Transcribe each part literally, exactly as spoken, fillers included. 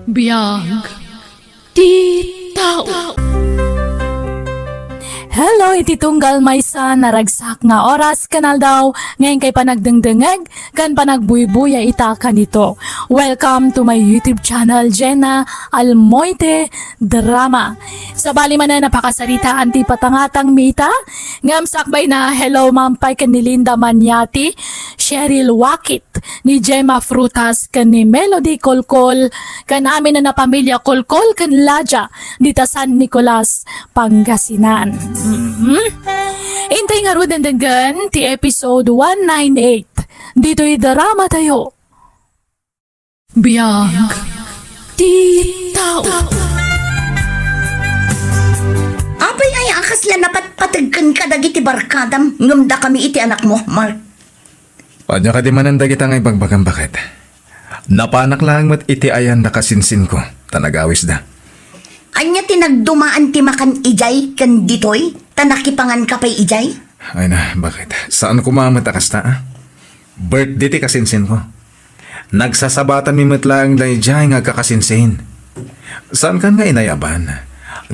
Biag ti tao. Hello, iti tunggal maysa naragsak nga oras ken aldaw nga inkay panagdengdengngeg ken panagbuybuya ita kanito. Welcome to my YouTube channel, Jenna Almoite Drama. Sabali manen a pakasaritaan ti patangatangmi ita, ngem sakbayna, hello man pay ken ni Linda Maniati, Cheryl Wakit, ni Gemma Frutas ken ni Melody Kolkol, ken amin a napamilia Kolkol ken Ladia dita San Nicolas, Pangasinan. Mhm. Intay ngaruden denggen ti episode one nine eight ditoy drama tayo. Biag ti tao. Apay aya a kasla napatpategken kadagiti barkadam ngem dakami iti anakmo, Mark? Ania kadi manen dagita nga ibagbagam, baket? Napanak laeng met iti ayan da kasinsinko, ta nagawisda. Ania ti nagdumaan ti makan idiay ken ditoy, ta nakipanganka pay idiay? Ay na, baket? Saan koma met a kasta, a? Birthday ti kasinsinko. Nagsasabatanmi met laeng daydiay nga agkakasinsin. Saankan nga inayaban?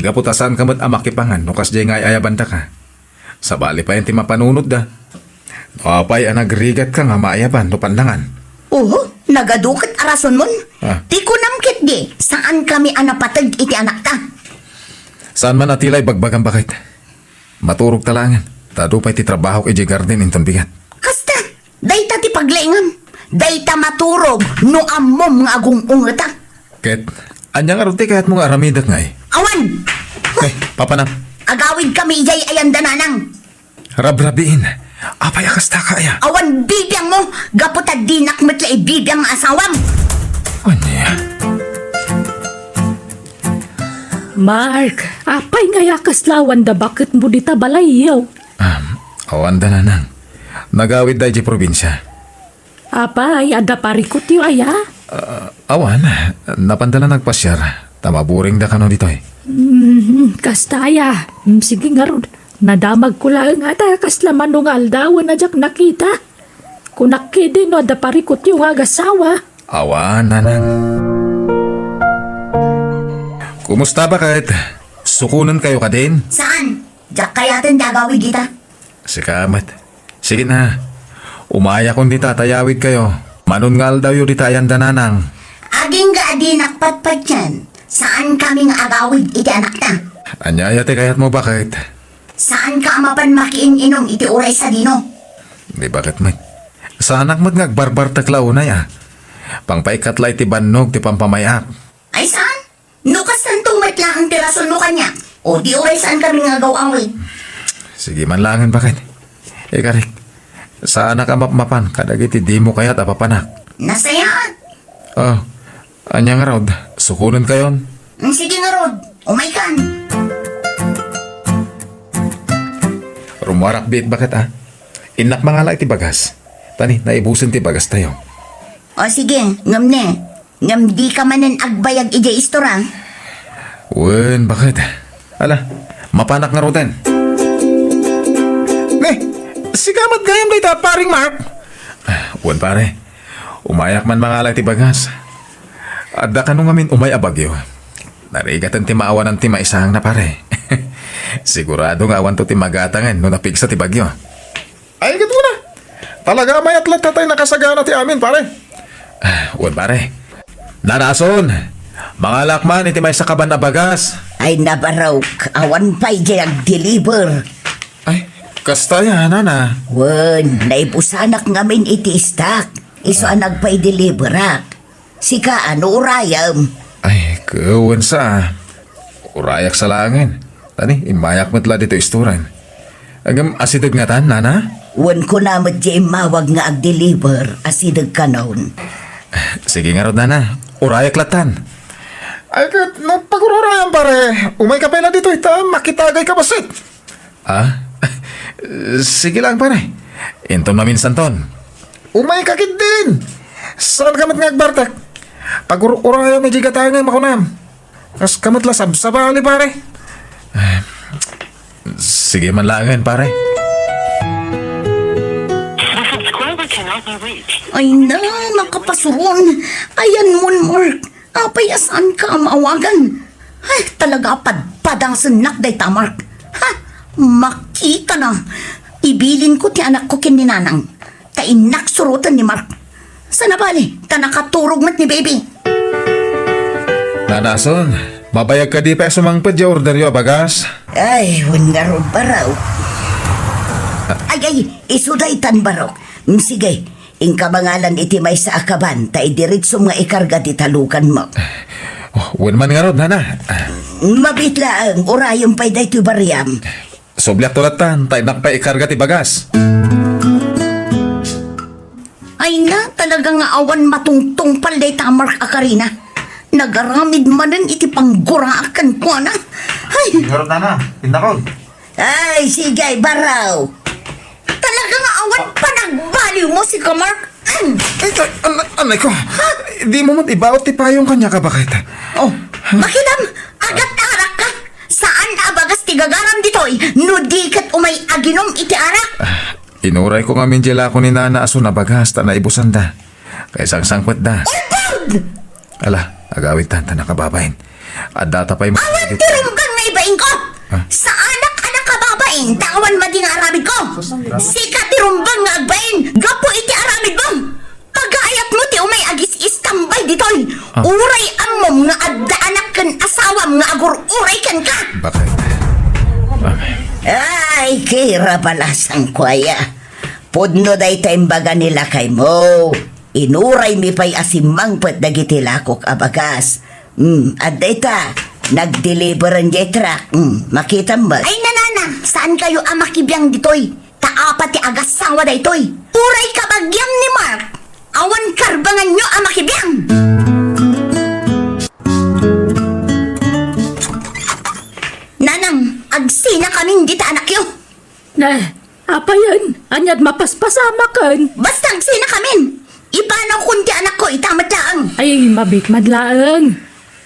Gapu ta saanka met a makipangan no kasdiay nga ay-ayabandaka. Sabali pay ti mapanunotda. No apay a nagrigatka nga maayaban no pannangan? Oho, nagadu ket a rasonmon. Ah. Ti kunam ketdi, saankami a napateg iti anakta. Saan man a ti la ibagbagam, baket? Maturogta laengen, ta adu pay ti trabahok idiay garden inton bigat. Kasta, dayta ti paglaingam. Dayta maturog no ammom nga agung-ungetak. Ket, ania ngarud ti kayatmo nga aramidek ngay? Awan! Eh, papanam. Agawidkami idiay ayan da nanang. Rabrabiin. Apay a kasta kaya? Awan bibiangmo, gapu ta dinak met la ibibiang nga asawam. Ania? Mark, apay nga aya kasla awan da baketmo dita balayyo? Um, awan da, nanang. Nagawid da idiay probinsia. Apay, adda parikutyo aya? Ah, awan, napanda la nagpasiar, ta maburing da kano ditoy. Hmm, kasta aya. Hmm, sige ngarud. Nadamagko laeng a ta kasla mano nga aldawen a diak nakita. Kunak ketdi no adda parikutyo nga agasawa. Awan, nanang. Kumusta, baket? Sukonenkayo kadin? Saan? Diak kayaten ti agawid ita. Sika met. Sige na. Umayakon dita ta ayawidkayo. Mano nga aldawyo dita ayan da nanang? Agingga a dinak patpatien. Saankami nga agawid iti anakta. Ania aya ti kayatmo, baket? Saanka a mapan makiin-inum iti uray sadino? Di, baket met? Saanak met nga agbarbartek la unay a. Pangpaikkat la iti bannog ti pampamay-ak. Ay, saan? No kastanto met laeng ti rasonmo kaniak, o di uray saankami nga agaw-awid. Sige man laengen, baket. Ikarik, saanak a mapmapan kadagiti dimo kayat a papanak. Nasayaat. Oh, ania ngarud? Sukonenkayon? Mm, sige ngarud, umaykan. Rummuarak biit, baket, a. Innak mangala iti bagas. Ta ni, naibusen ti bagastayo. O sige, ngem ne, ngem dika manen agbayag idiay istor, a? Wen, baket? Ala, mapanak ngaruden. Ne, sika met gayam dayta, Paring Mark? Wen, pare. Umayak man mangala iti bagas. Adda kano ngamin umay a bagyo. Narigaten ti maawanan ti maisangna, pare. Sigurado nga awanto ti magatangen no napigsa ti bagyo. Ay, ket kuna. Talaga a mayat latta tay nakasagana ti amin, pare. Ah, wen, pare. Nanason, mangalak man iti maysa kaban a bagas. Ay, nabarok, awan pay diay agdeliver. Ay, kasta ya, nana. Wen, naibusanak ngamin iti istak. Isu a nagpaideliverak. Sika, ano urayem? Ay, ket wen sa. Urayak sa laengen. Ta ni, immayak met la ditoy istoran. Ngem asideg ngatan, nana? Wen, kuna met diay immawag nga agdeliver, asideg kanon. Sige ngarud, nana. Urayak lattan. Ay, ket no pagururayam, pare, umayka pay la ditoy ta makitagayka bassit. Ah? Sige lang, pare. Inton maminsanton. Umayka ketdin. Saanka met nga agbartek? Pagur-urayam idiay gatangem a kunam. Kaska met la sabsabali, pare. Ah, sige man laengen, pare. The subscriber cannot be reached. Ay na, nakapasuron. Ayanmon, Mark. Apay a saanka a maawagan? Ay, talaga a padpadasennak dayta, Mark. Ha? Makita na. Ibilinko ti anakko ken ni Nanang. Ta innak suroten ni Mark. Saan a bale, ta nakaturog met ni Baby. Nana Ason, mabayag kadi pay a sumangpet diay orderyo a bagas? Ay, wen ngarud, Baraw. Ay, ay, isu daytan, Barok. Mm, sige, inka mangalan iti maysa a kaban, ta idiretsom nga ikarga ti talukanmo. Oh, wen man ngarud, Nana. Mabiit laeng, urayem pay daytoy bariam. Subliakto lattan, ta innak pay ikarga ti bagas. Ay na, talaga nga awan matungtungpal dayta a Mark a karina. Nagaramid manen iti pangguraak kenkuana. Ay! Ngarud, Nana, innakon. Ay, sige, Baraw. Talaga nga awan panagbaliwmo, sika, Mark. An? Ay, ay, an-, anay ko. Ha? Dimo met ibaot ti payong kaniak a baket. Oh, makitam, agat-arak ka. Saan a bagas ti gagaram ditoy, no di ket umay aginom iti arak? Ah, inurayko ngamin diay lako ni Nana Ason a bagas ta naibusanda. Kay sangsangpetda. Umbag! Ala, agawidtan ta nakababain. Addata pay mo. Awan ti rumbeng nga ibainko! Ah? Saanak a nakababain, ta awan madi nga aramidko! Sika ti rumbeng nga agbain, gapu iti aramidmo! Pagaayatmo ti umay agis-istambay ditoy! Ah. Uray ammom nga adda anak ken asawam nga agur-uray kenka! Bakit? Amen. Ay, kira balasangko aya. Pudno dayta imbaga ni lakaymo. Inuraymi pay a simmangpet dagiti lakok a bagas. Hmm, adda ita, nagdeliveren diay truck. Hmm, makitam met. Ay, nanana, saankayo a makibiang ditoy? Ta apat ti agasawa daytoy. Uray kabagiam ni Mark, awan karbanganyo a makibiang. Nanang, agsinakamin dita anakyo. Na, apayen, ania't mapaspasamaken? Basta agsinakamin. Ipanawkon ti anakko ita met laeng. Ay, mabiit met laeng.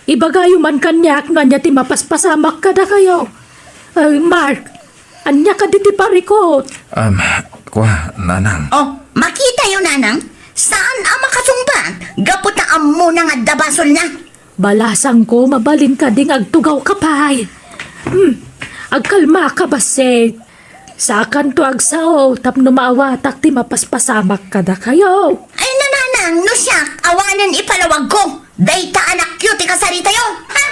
Ibagayo man kaniak no ania ti mapaspasamak kadakayo. Ay, Mark, ania kadi ti parikut? Um, kua, Nanang. Oh, makitayo, Nanang. Saan a makasungbat? Gapu ta ammona nga adda basolna. Balasangko, mabalin kadi nga agtugawka pay. Hmm, agkalmaka, bassit. Saakanto agsao tapno maawatak ti mapaspasamak kadakayo. Ay, nananang, no siak, awanen ipalawagko. Dayta anakyo ti kasaritayo, ha?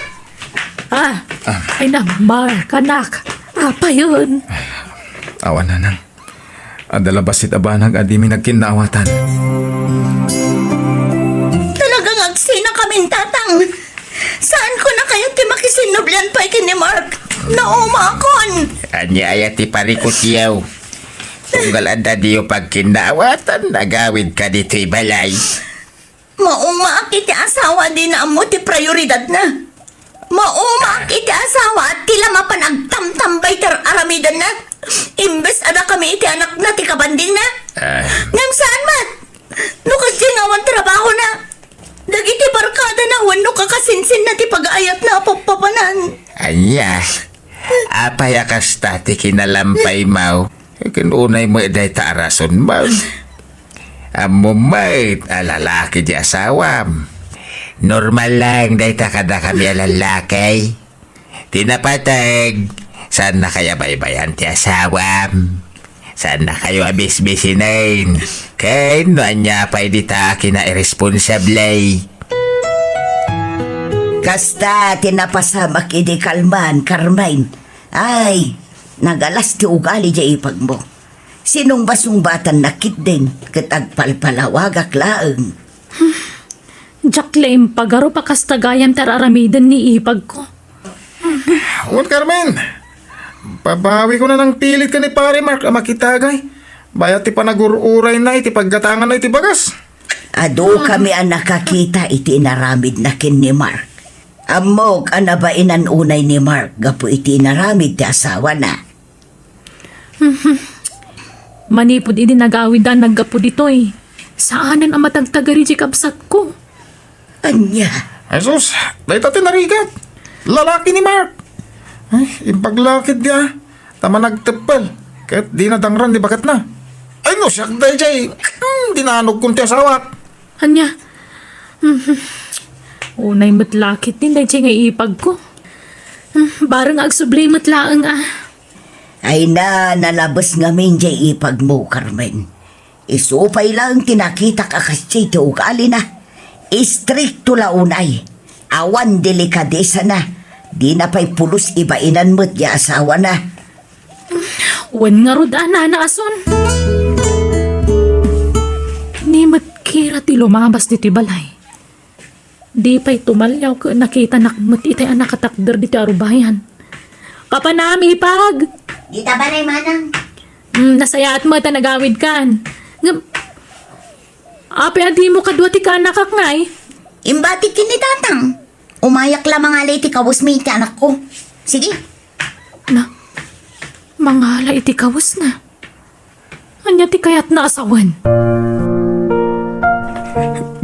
Ah, ah. Ay, namar, kanak. Apayen? Awan, Nanang. Adda la bassit a banag a dimi nagkinnaawatan. Talagang agsinakamin, Tatang. Saanko na kayat ti makisinnublian pay ken ni Mark? Naumakon. Ania aya ti parikutyo? Tunggal adda diyo pagkinnaawatan, agawidka ditoy balay. Maumaak iti asawa a dina ammo ti prioridadna. Maumaak iti asawa a ti la mapan agtamtambay ti ar-aramidenna. Imbes a dakami iti anakna ti kabandingna. Ah. Ngem saan met? No kasdi nga awan trabahona, dagiti barkadana wenno kakasinsinna ti pagaayatna a pappapanan. Ania? Apay a kasta ti kinalampaymo? Ken unay met dayta a rason, ma'am. Ammom met a lalaki ti asawam. Normal lang dayta kadakami a lalaki. Ti napateg, saannakayo a baybayan ti asawam. Saannakayo a bisbisinen. Ken no ania pay dita a kinairesponsable. Kasta ti napasamak idi kalman, Carmen. Ay, nagalas ti ugali diay ipagmo. Sinungbasungbatan na ketdin ket agpalpalawagak laeng. Diak la impagarup a kasta gayam ti ar-aramiden ni ipagko. Wen, Carmen, babawikon a nangpilit ken ni Pare Mark a makitagay. Bayat ti panagur-urayna iti paggatanganna iti bagas. Adu kami a nakakita iti inaramidna ken ni Mark. Ammok a nabainan unay ni Mark gapu iti inaramid ti asawana. Manipud idi nagawidda naggapu ditoy, saanen a matagtagari ti kabsatko. Ania? Jesus, dayta ti narigat. Lalaki ni Mark. Ay, impaglakid dia. Ta managteppel, ket dina dangran ti baketna. Ay, no siak daydiay, hmm, dinanogkon ti asawak. Ania? Mhm. Unay met la ketdin daydiay nga ipagko. Hmm, bareng agsubli met laeng a. Ay na, nalabes ngamin diay ipagmo, Carmen. Isu pay laeng ti nakitak a kasdiay ti ugalina. Istrikto la unay. Awan delikadesana. Dina pay pulos ibainan met diay asawana. Wen ngarud a, Nana Ason. Ni met Kira ti lumabas ditoy balay. Di pay tumalliaw ket nakitanak met itay a nakatakder ditoy arubayan. Kapanam, ipag! Dita balay, manang. Hmm, nasayaat met a nagawidkan. Ngem, apay a dimo kadua ti kaanakak ngay? Imbatik ken ni tatang. Umayak la mangala iti kawesmi iti anakko. Sige. Na, mangala iti kawesna. Ania ti kayatna a sawen?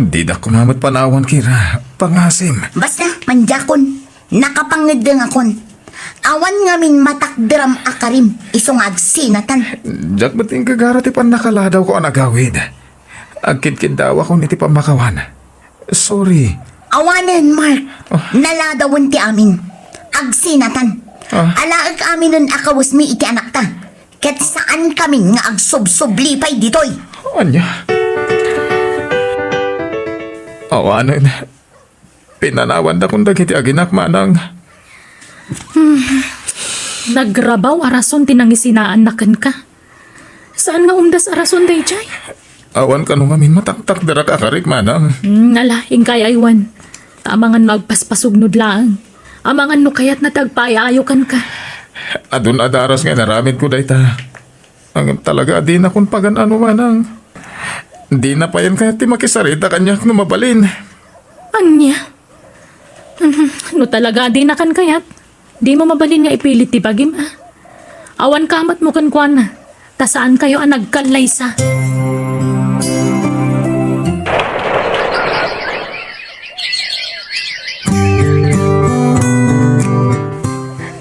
Didak koma met panawan, Kira. Pangasim. Basta, mandiakon. Nakapangeddengakon. Awan ngamin matakderam a karim, isu nga agsinatan. Diak met inggagara ti pannakaladawko a nagawid. Agkidkiddawakon iti pammakawan. Sorry. Awanen, Mark. Ah. Naladawen ti amin. Agsinatan. Ah. Alaek aminen a kawesmi iti anakta. Ket saankami nga agsubsubli pay ditoy. Ania? Awanen. Pinanawandakon dagiti aginak, manang. Hmm. Nagrabaw a rason ti nangisinaanna kenka. Saan nga umdas a rason daydiay? Awan kano ngamin mataktakderak a karik, manang. Hmm, ala, inkay aywan. Ta amangan no agpaspasugnod laeng. Amangan no kayatna ti agpaayayo kenka. Adun a daras nga inaramidko dayta. Ngem talaga a dinakon pagan-ano, manang. Dina payen kayat ti makisarita kaniak no mabalin. Ania? No talaga a dinakan kayat, dimo mabalin nga ipilit ti bagim, a? Awan kamatmo kenkuana, ta saankayo a nagkallaysa.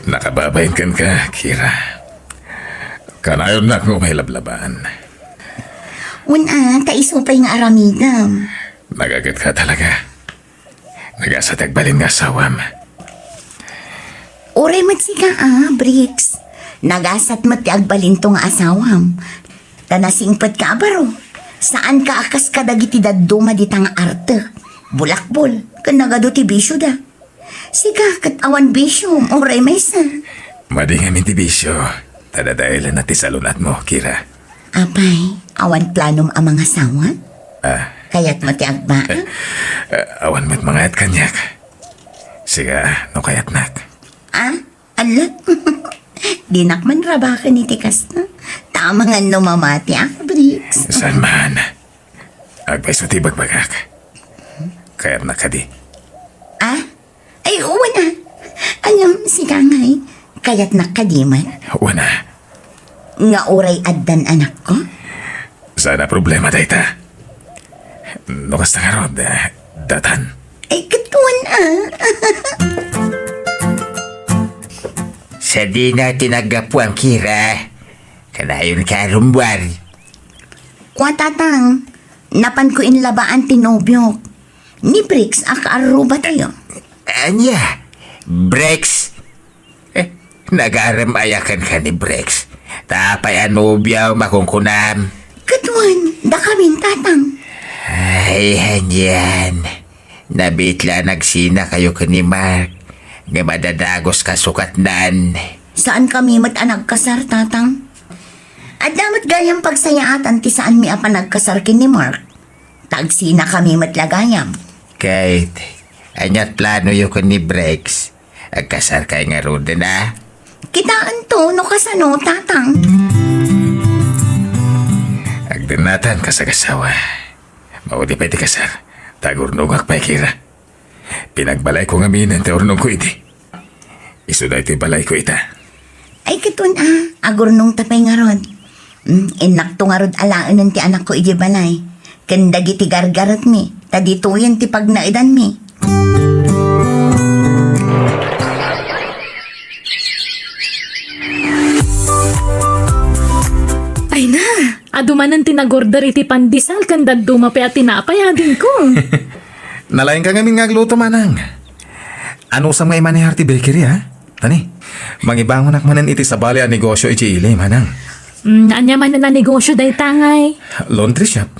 Nakababain kenka, Kira. Kanayonnak nga umay lablabaan. Wen a, ta isu pay nga aramidem. Nagagetka talaga. Nagasat ti agbalin nga asawam. Uray met sika a, Bricks. Nagasat met ti agbalinto nga asawam. Ta nasingpetka a baro. Saanka a kas kadagiti dadduma dita nga arte, bulakbol, ken nagadu ti bisioda. Sika ket awan bisiom, uray maysa. Madi ngamin ti bisio, ta dadaelenna ti salun-atmo, Kira. Apay, awan planom a mangasawa? Ah. Kayatmo ti agbaag? Eh, awan met mangayat kaniak. Sika, no kayatnak. Ah? Ala? Dinak man rabaken iti kasta. Ta amangan no mamatiak, Bricks. Saan man. Agpayso ti ibagbagak. Kayatnak kadi? Ah? Ay, wen a. Ngem, sika ngay, kayatnak kadi met? Wen a. Nga uray addan anakko? Saan a problema dayta. No kasta ngarud, eh, datan. Ay, ket wen a. Sadino ti naggapuam, Kira? Kanayonka a rummuar. Kua, Tatang, napanko inlabaan ti nobiok. Ni Bricks a kaarrubatayo. Ania? Bricks? Eh, nagaram aya kenka ni Bricks? Ta apay a nobiom a kunkunam? Ket wen, dakamin, Tatang. Ay, anian. Nabitla a nagsinakayo ken ni Mark, ngem adda dagus kasukatnan. Saankami met a nagkasar, Tatang. Adda met gayam pagsayaatan ti saanmi a panagkasar ken ni Mark. Ta agsinakami met la gayam. Kate, ania't planoyo ken ni Bricks? Agkasarkayo ngaruden a? Kitaentayo no kasano, Tatang. Agdennatan kas agasawa. Maudi pay ti kasar, ta agurnongak pay, Kira. Pinagbalayko ngaminen ti urnongko idi. Isu daytoy balayko ita. Ay, ket wen a, agurnongta pay ngarud. Mm, innakto ngarud alaenen ti anakko idiay balay ken dagiti gargaretmi, ta ditoyen ti pagnaedanmi. Ay na, adu manen ti nag-order iti pandesal ken dadduma pay a tinapay, adingko. Nalaingka ngamin nga agluto, manang. Anusam nga imanehar ti bakery, ha? Tani, mangibangonak manen iti sabali a negosyo iti ili, manang. Mm, ania manen a negosyo dayta ngay? Laundry shop.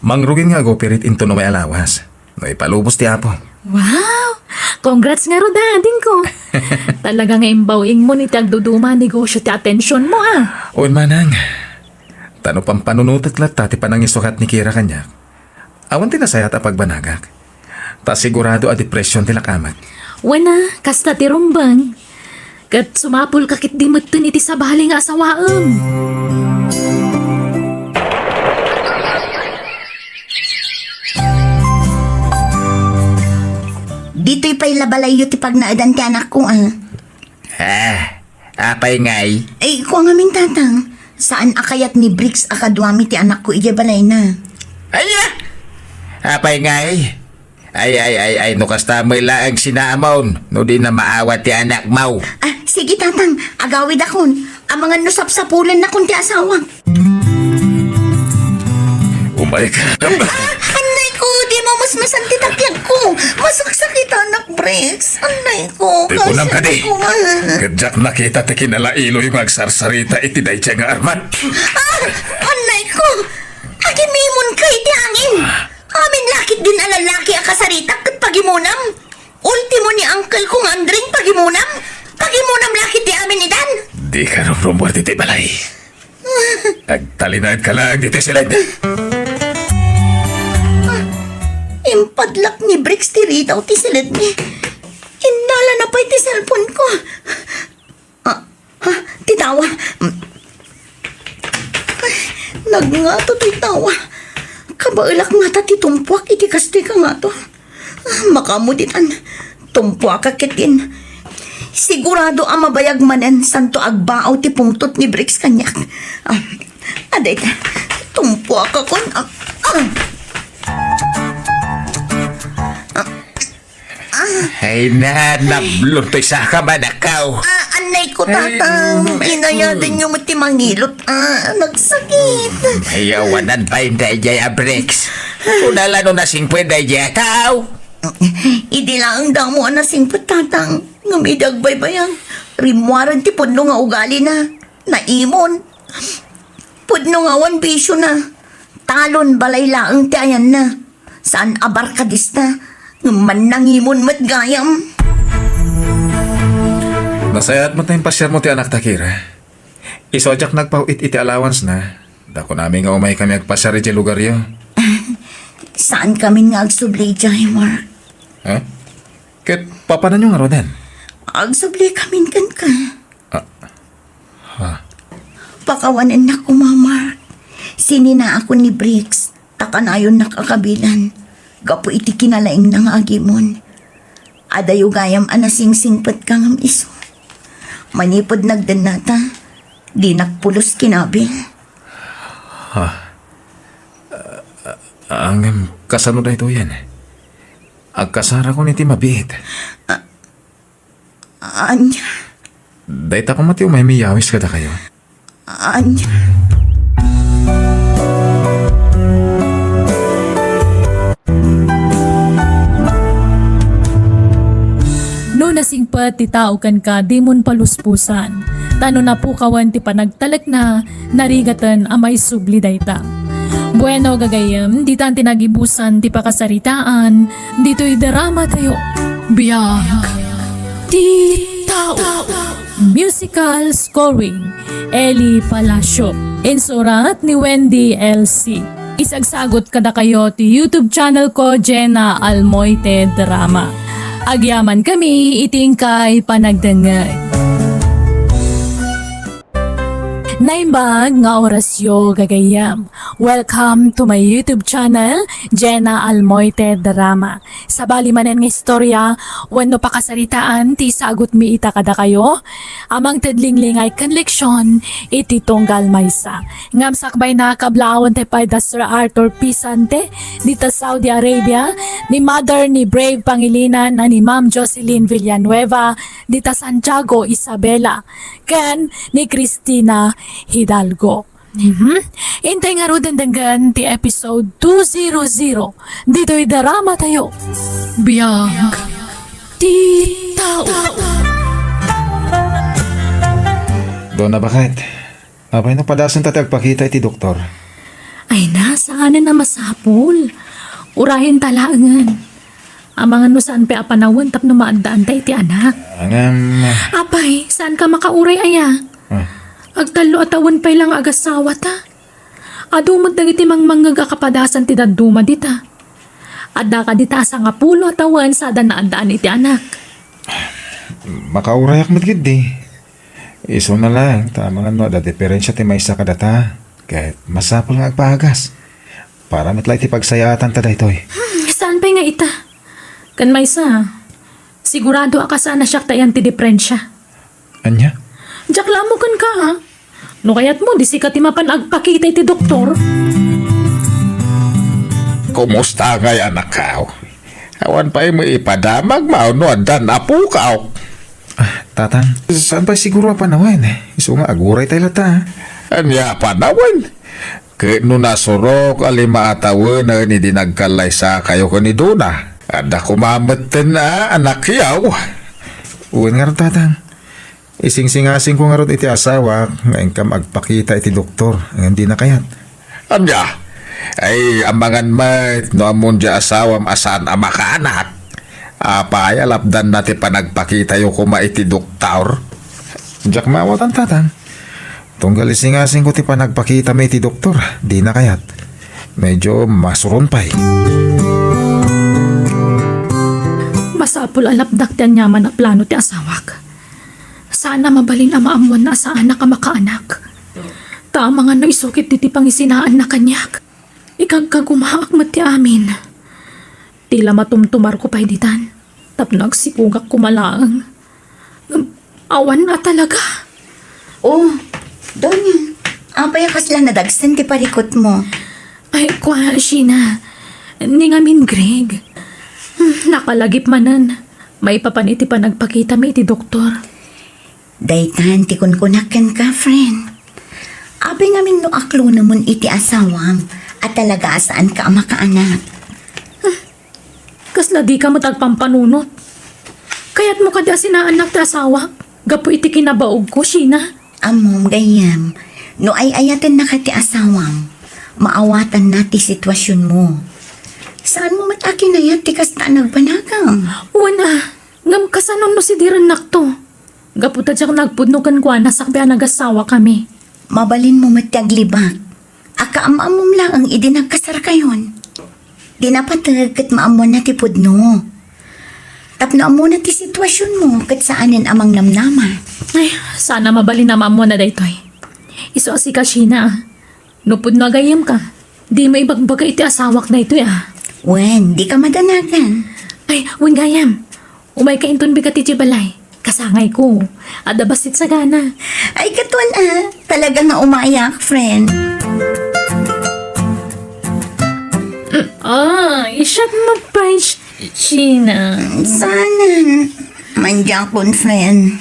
Mangrugin nga ag-operate inton umay a lawas. No ipalubos ti Apo. Wow! Congrats ngarud, adingko. Talaga nga imbaw-ingmon iti agduduma a negosyo ti atensionmo, a. Wen, manang. Ta no pampanunotek latta ti panangisukat ni Kira kaniak, awan ti nasayaat a pagbanagak. Ta sigurado a depression ti lakamek. Wen a, kasta ti rumbeng. Ket sumapulka ketdi metten iti sabali nga asawaem. Ditoy pay la balayyo ti pagnaedan ti anakko, a. Ah, apay ngay? Ay, kua ngamin, Tatang. Saan a kayat ni Briggs a kaduami ti anakko idiay balayna. Ania? Apay ngay? Ay, ay, ay, ay, no kasta met laeng sinaamon, no di na maawat ti anakmo. Ah, sige, Tatang. Agawidakon. Amangan no sapsapulennakon ti asawak. Umayka. Ah, annay ko, di mo masmasan ti takyag ko. Masaksakitanak, Briggs. Annay ko, Tipunam kadi. Ko, ah. Ket diak nakita ti kinalailoy nga agsarsarita iti daydiay nga armat. Ah, annay ko. Agimimonka iti angin. Amin lakit din a lalaki a kasaritak ket pagimonam. Ultimo ni uncle ko nga Andring pagimonam. Pagimonam lakit ti amin idan. Dika rumrumuar ditoy balay. Agtalinaedka laeng ditoy siled. Ah, impadlak ni Briggs ti ridaw ti siledmi. Innalana pay ti cellphone ko. Ah, ah, ti tawa. Ay, nagngato ti tawa. Kabaelak ngata ti tumpuak iti kastoy kangato. Ah, makaammo ditan. Tumpuakak ketdin. Sigurado a mabayag manen santo agbaaw ti pungtot ni Briggs kaniak. Ah, adayta. Tumpuakakon. Ah, ah. Ah. Ay na, nablon toy saka, manakaw. Ah, anay ko, Tatang. Inayadan niyo met ti mangilot. Ah, nagsakit. Ay, awanan pay daydiay a Briggs. Kunala no nasingpet daydiay a tao. Idi laeng damo a nasingpet, Tatang. Ngem idi agbaybayag, rimmuaren ti pudno nga ugalina. Naimon. Pudno nga awan bisiona. Talon balay laeng ti ayanna. Saan a barkadista, ngem mannangimon met gayam. Nasayaat met ti impasiarmo ti anakta, Kira. Isu a diak nagpaw-it iti allowance-na, dakon amin nga umaykami agpasiar idiay lugaryo. Saankamin nga agsubli idiay, Mark. Ha? Ket papananyo ngaruden? Agsublikamin kenka. Ah. Ha? Pakawanennak koma, Mark. Sininaakon ni Briggs, ta kanayonnak a kabilan, gapu iti kinalaingna nga agimon. Adayo gayam a nasingsingpetka ngem isu. Manipud nagdennata, dinak pulos kinabil. Ha? Ah, ngem kasano daytoyen? Agkasarakon iti mabiit. Ah, Ania? Dayta koma ti umaymi yawis kadakayo. Ania? No nasingpet ti tao kenka, dimon paluspusan. Ta no napukawen ti panagtalekna, narigaten a maisubli dayta. Bueno, gagayyem, ditan ti nagibusan ti pakasaritaan ditoy drama tayo. Biag ti tao. Musical scoring, Eli Palacio. Insurat ni Wendy L C. Isagsagot kadakayo ti YouTube channel ko, Jenna Almoite Drama. Agyamankami iti inkay panagdengngeg. Naimbag nga orasyo, gagayyem. Welcome to my YouTube channel, Jenna Almoite Drama. Sabali manen nga istorya wenno pakasaritaan ti isagutmi ita kadakayo, a mangted linglingay ken leksion iti tunggal maysa. Ngem sakbayna, kablaawen ti pay da Sir Arthur Pisante, dita Saudi Arabia, ni Mother ni Brave Pangilinan a ni Ma'am Jocelyn Villanueva, dita Santiago, Isabela, ken ni Cristina Hidalgo. Mhm. Intay ngaruden denggen ti episode two zero zero ditoy drama tayo. Biag ti tao. Donna, bakit? Apay no padasenta ti agpakita iti doktor? Ay na, saanen a masapul. Urayen ta laengen. Amangan no saan pay a panawen tapno maaddaanta iti anak. Ngem, apay, saan ka makauray aya? Ah. Agtallo a tawen pay la nga agasawata. Adu met dagiti mangmangngeg a kapadasan ti dadduma dita. Adda ka dita a sangapulo a tawen sada naaddaan iti anak. Makaurayak met ketdi. Isuna laeng ta amangan no adda diferensia ti maysa kadata, ket masapul nga agpaagas. Para met la iti pagsayaatanta daytoy. Hmm, saan pay nga ita? Ken maysa, sigurado a kasana siak ta iyan ti diferensia. Ania? Diak la ammo kenka, a. No kayatmo, di sika ti mapan agpakita iti doktor. Kumusta ngay, anakkaw? Awan pay met ipadamagmo no addan apokaw? Ah, Tatang, saan pay siguro a panawen? Isu nga aguray tay latta. Ania a panawen? Ket no nasurok a lima a tawennen idi nagkallaysakayo ken ni Dona, adda koma metten a anakyaw. Wen ngarud, Tatang. Isingsingasingko ngarud iti asawak nga inkam agpakita iti doktor ngem dina kayat. Ania? Ay, amangan met no ammon diay asawam a saan a makaanak. Apay a lapdanna ti panagpakitayo koma iti doktor? Diak maawatan, Tatang. Tunggal isingasingko ti panagpakitami iti doktor, dina kayat. Medyo masuron pay. Masapul a lapdak ti aniaman a plano ti asawak. Saan a mabalin a maammoanna a saanak a makaanak. Ta amangan no isu ketdi ti pangisinaanna kaniak. Ikagkagumaak met ti amin. Ti la matumtumarko pay ditan tapno agsipugak koma laeng. Ngem awan a talaga. Oh, Donya, apay a kasla nadagsen ti parikutmo? Ay, kua, Sheena, ni ngamin, Greg. Hmm, nakalagip manen. Maipapan iti panagpakitami iti doktor. Daytan ti kunkunak kenka, friend. Apay ngamin no aklonemon iti asawam a talaga a saanka a makaanak? Kasla dika met agpampanunot. Kayatmo kadi a sinaannak ti asawak gapu iti kinabaogko, Sheena? Ammom, gayyem, no ay-ayatennaka ti asawam, maawatanna ti situasionmo. Saanmo met a kinayat ti kasta a nagbanagam? Wen a, ngem kasano no sidirennakto? Gapu ta diak nagpudno kenkuana sakbay a nagasawakami. Mabalinmo met ti aglibak. Akaam-ammom laeng idi nagkasarkayon. Di napateg ket maammoanna ti pudno. Tapno ammona ti situasionmo ket saanen a mangnamnama. Ay, saan a mabalin a maammoanna daytoy. Isu a sika, Sheena, a. No pudno a gayyemka, dimo ibagbaga iti asawak daytoy, a. Wen, dika madanagan. Ay, wen gayam. Umayka inton bigat iti balay. Kasangayko. Adda bassit sagana. Ay, katuan, a. Talaga nga umayak, friend. Mm, a, isyat mo pa, Sh-, Sheena. Saanen. Mandiakon, friend.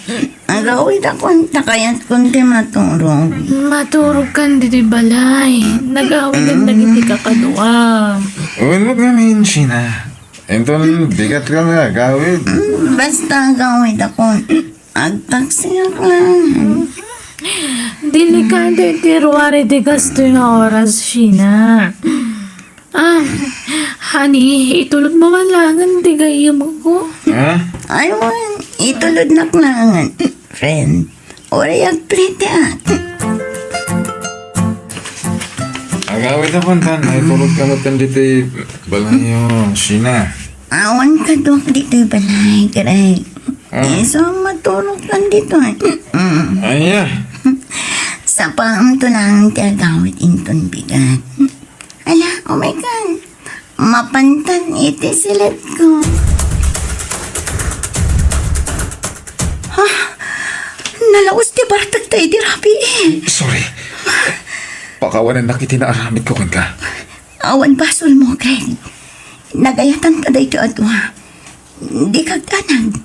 Agawidakon, ta kayatkon ti maturog. Maturogkan ditoy balay. Nagawidan dagiti kakadua. Wen met ngamin, Sheena. Inton bigat ka nga agawid. Mm, basta agawidakon. Agtaksiak lang. Delikado iti ruar iti kastoy nga oras, Sheena. Ah, honey, itulodmo man laengen ti gayyemko. Ha? Ay, wen, itulodnak laengen, friend. Uray agplete, a. Agawidakon, tan, ay, tulod ka met ditoy balayo, Sheena. Awan kaduak ditoy balay, Greg. Ah. Isu a maturogkan ditoy. Mm. Aya. Sapaamto laeng ti agawid inton bigat. Ala, umaykan. Mapantan iti siletko. Ha? Nalaos ti bartekta idi rabii. Sorry. Pakawanennak iti naaramidko kenka. Awan basolmo, Greg. Nagayatanka daytoy a dua. Dika agdanag.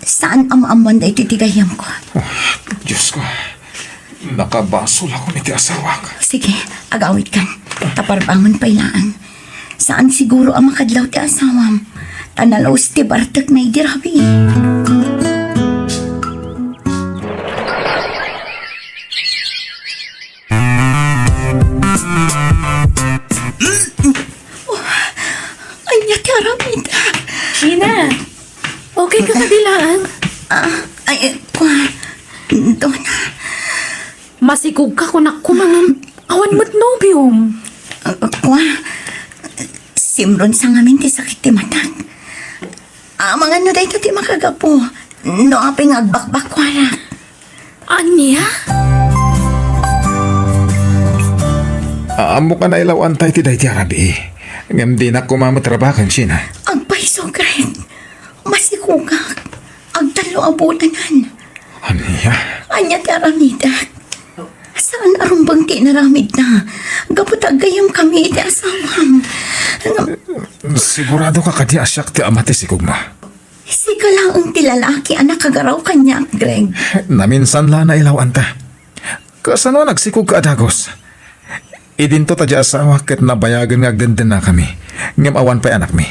Saan a maammoan daytoy ti gayyemko. Ah, Diosko. Nakabasolakon iti asawak. Sige, agawidkan. Ta parbangon pay laeng. Saan siguro a makadlaw ti asawam. Ta nalaus ti bartekna idi rabii. Oh, ania ti aramidek? Gina, okay ka kadi laeng? Ah, ay, kua, Dona. Masikog ka, kunak koma ngem awan met nobiom. Ah, kua, simron sa ngamin ti sakit ti matak. Amangan no dayta ti makagapu, no apay nga agbakbakkuarak. Ania? Ammok a nailaw-anta iti daydi a rabii. Ngem dinak koma met rabaken, Gina. Agpayso, Greg. Masikogak. Agtallo a bulanen. Ania? Ania ti aramidek? Saan a rumbeng ti inaramidna? Gapu ta aggayyemkami iti asawam. Sigurado ka kadi a siak ti ama ti sikogmo? Sika laeng ti lalaki a nakagaraw kaniak, Greg. Naminsan la a nailaw-anta. Kasano a nagsikogka a dagus? Idinto ta diay asawak ket nabayagen nga agdendennakami, ngem awan pay anakmi.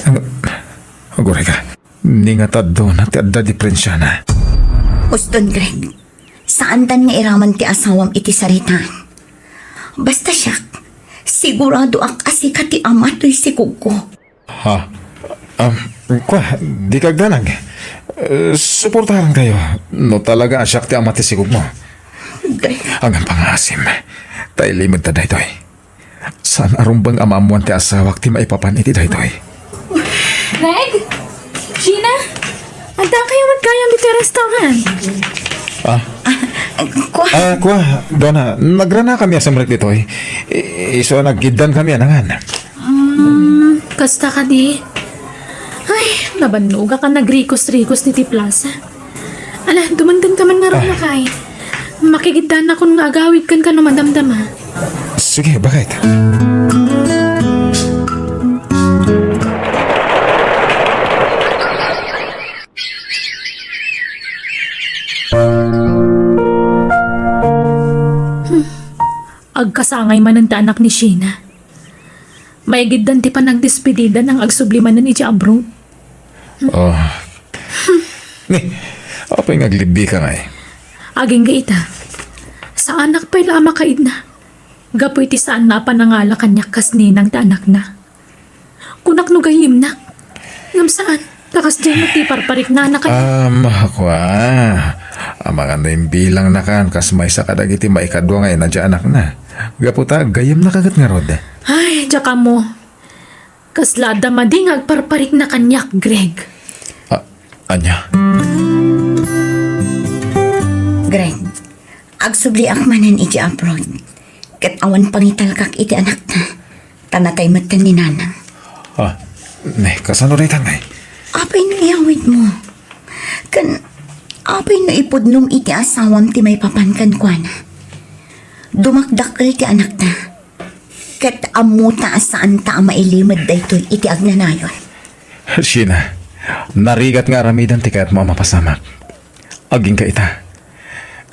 Ag-, aguray ka. Ni nga ta Dona ti adda diperensiana. Uston, Greg. Saandan nga iraman ti asawam iti saritaan. Basta siak, siguradoak a sika ti ama toy sikogko. Ha? Um, kua, dika agdanag. Eh, suportarankayo no talaga a siak ti ama ti sikogmo. Greg. Awan pangaasim. Ta ilimedta daytoy. Saan a rumbeng a maammoan ti asawak ti maipapan iti daytoy. Greg? Gina? Addakayo met gayam iti restaurant. Ah? Ah, kua. Ah, kua, Dona, nagranakami a simrek ditoy. I-, isu a nagkiddankami a nangan. Mm, kasta kadi. Ay, nabannogak a nagrikos-rikos ditoy plaza. Ala, dumenggenka man ngarud, ah, lakay. Makigiddanakon nga agawid kenka no madamdama. Sige, bakit? Hmm. Agkasangay manen ti anak ni Sheena. Maigiddan ti panagdespedida nang agsubli manen idiay abroad. Oh. Ni, apay nga aglibbika ngay? Agingga ita. Saanak pay la a makaidna. Gapu iti saanna a panangala kaniak kas ninang ti anakna. Kunak no gayyemnak. Ngem saan. Ta kasdiay met ti parpariknana kaniak. Um, kua. Amangan no imbilangnakan kas maysa kadagiti maikadua nga ina ti anakna. Gapu ta gayyemnaka ket ngarud. Ay, diak ammo. Kasla adda madi nga agparparikna kaniak, Greg. A-, ania? Greg, agsubliak manen idiay abroad. Ket awan pangitalkak iti anakta, ta natay metten ni nanang. Ah, ne, kasano dayta ngay? Apay no iyawidmo? Ken apay no ipudnom iti asawam ti maipapan kenkuana? Dumakdakkel ti anakta. Ket ammota a saanta a mailimed daytoy iti agnanayon. Sheena, narigat nga aramidem ti kayatmo a mapasamak. Agingga ita.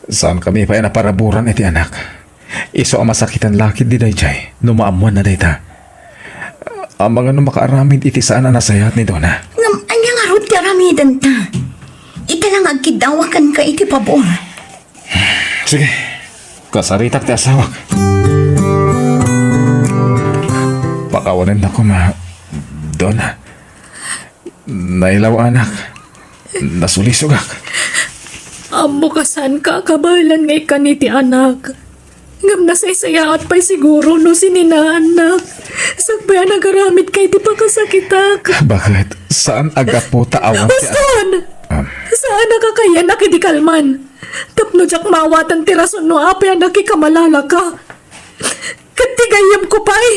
Saankami pay a naparaburan iti anak. Isu a masakiten la ketdi daydiay no maammoanna dayta. Amangan no makaaramid iti saan a nasayaat ni Dona. Ngem ania ngarud ti aramidenta? Ita la nga agkiddawak kenka iti pabor. Sige, kasaritak ti asawak. Pakawanennak koma, Dona. Nailawanak. Nasulisogak. Ammok a saanka a kabaelan nga ikkan iti anak. Ngem nasaysayaat pay siguro no sininaannak. Sakbay a nagaramidka iti pakasakitak. Bakit? Saan a gapu ta awan ti a- Uston! Um. Saan a kakayanak idi kalman. Tapno diak maawatan ti rason no apay a nakikamalalaka. Ket ti gayyemko pay,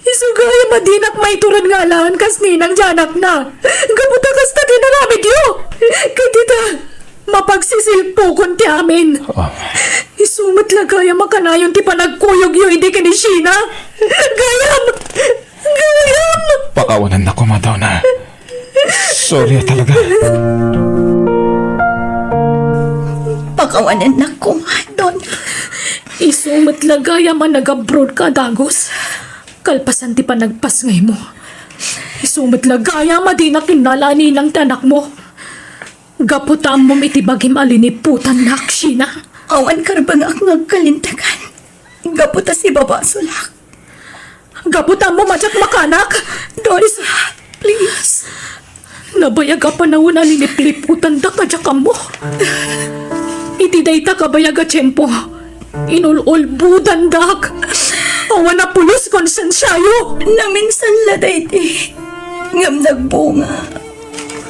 isu gayam a dinak maitured nga alaen kas ninang ti anakna. Gapu ta kasta ti inaramidyo. Ket ita, mapagsisilpukon ti amin. Ah. Isu met la gayam a kanayon ti panagkuyogyo idi ken ni Sheena. Gayam! Gayam! Pakawanennak koma, Dona. Sorry talaga. Awanennak koma, Donna. Isu met la gayam a nag-abroad ka a dagus. Kalpasan ti panagpasngaymo, isu met la gayam a dinak innala a ninang ti anakmo. Gapu ta ammom iti bagim a liniputannak, Sheena. Awan karbengak nga agkalintegan. Gapu ta sibabasolak. Gapu ta ammom a diak makanak. Doris, please. Nabayag a panawen a linipliputandak a diak ammo. Iti dayta kabayag a tiempo, inul-ulbodandak. Awan a pulos konsensiayo. Naminsan la daydi. Ngem nagbunga.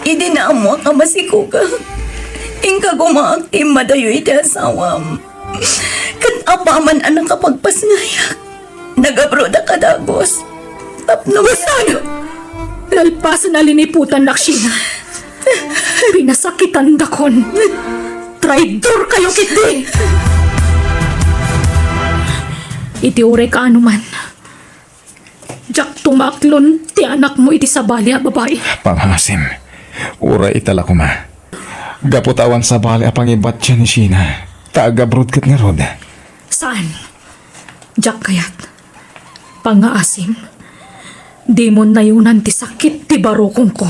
Idi naammoak a masikogak, inka koma ti immadayo iti asawam. Ket apaman a nakapagpasngayak, nag-abroadak a dagus. Tapno Wissan! Nalpasen a liniputannak, Sheena. Pinasakitandakon. Traidorkayo ketdi! Iti uray kaano man, diak tumaklon ti anakmo iti sabali a babai. Pangngaasim, uray ita la koma. Gapu ta awan sabali a pangibatian ni Sheena, ta ag-abroad ket ngarud. Saan? Diak kayat. Pangngaasim, dimon nayonan ti sakit ti barukongko.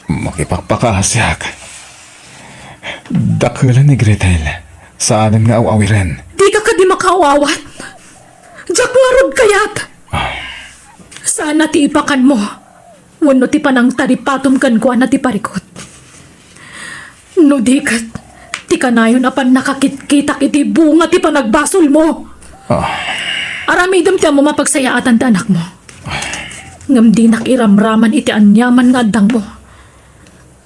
Makipakpakaasiak. Dakelen ni Gretel. Saanen nga aw-awiren. Dika kadi makaawat? Diak ngarud kayat. Saan a ti ipakanmo wenno ti panangtaripatom kenkuana ti parikut. No di ket, ti kanayon a pannakakitkitak iti bunga ti panagbasolmo. Ah. Aramidem ti ammom a pagsayaatan ti anakmo. Ngem dinak iramraman iti aniaman nga addangmo.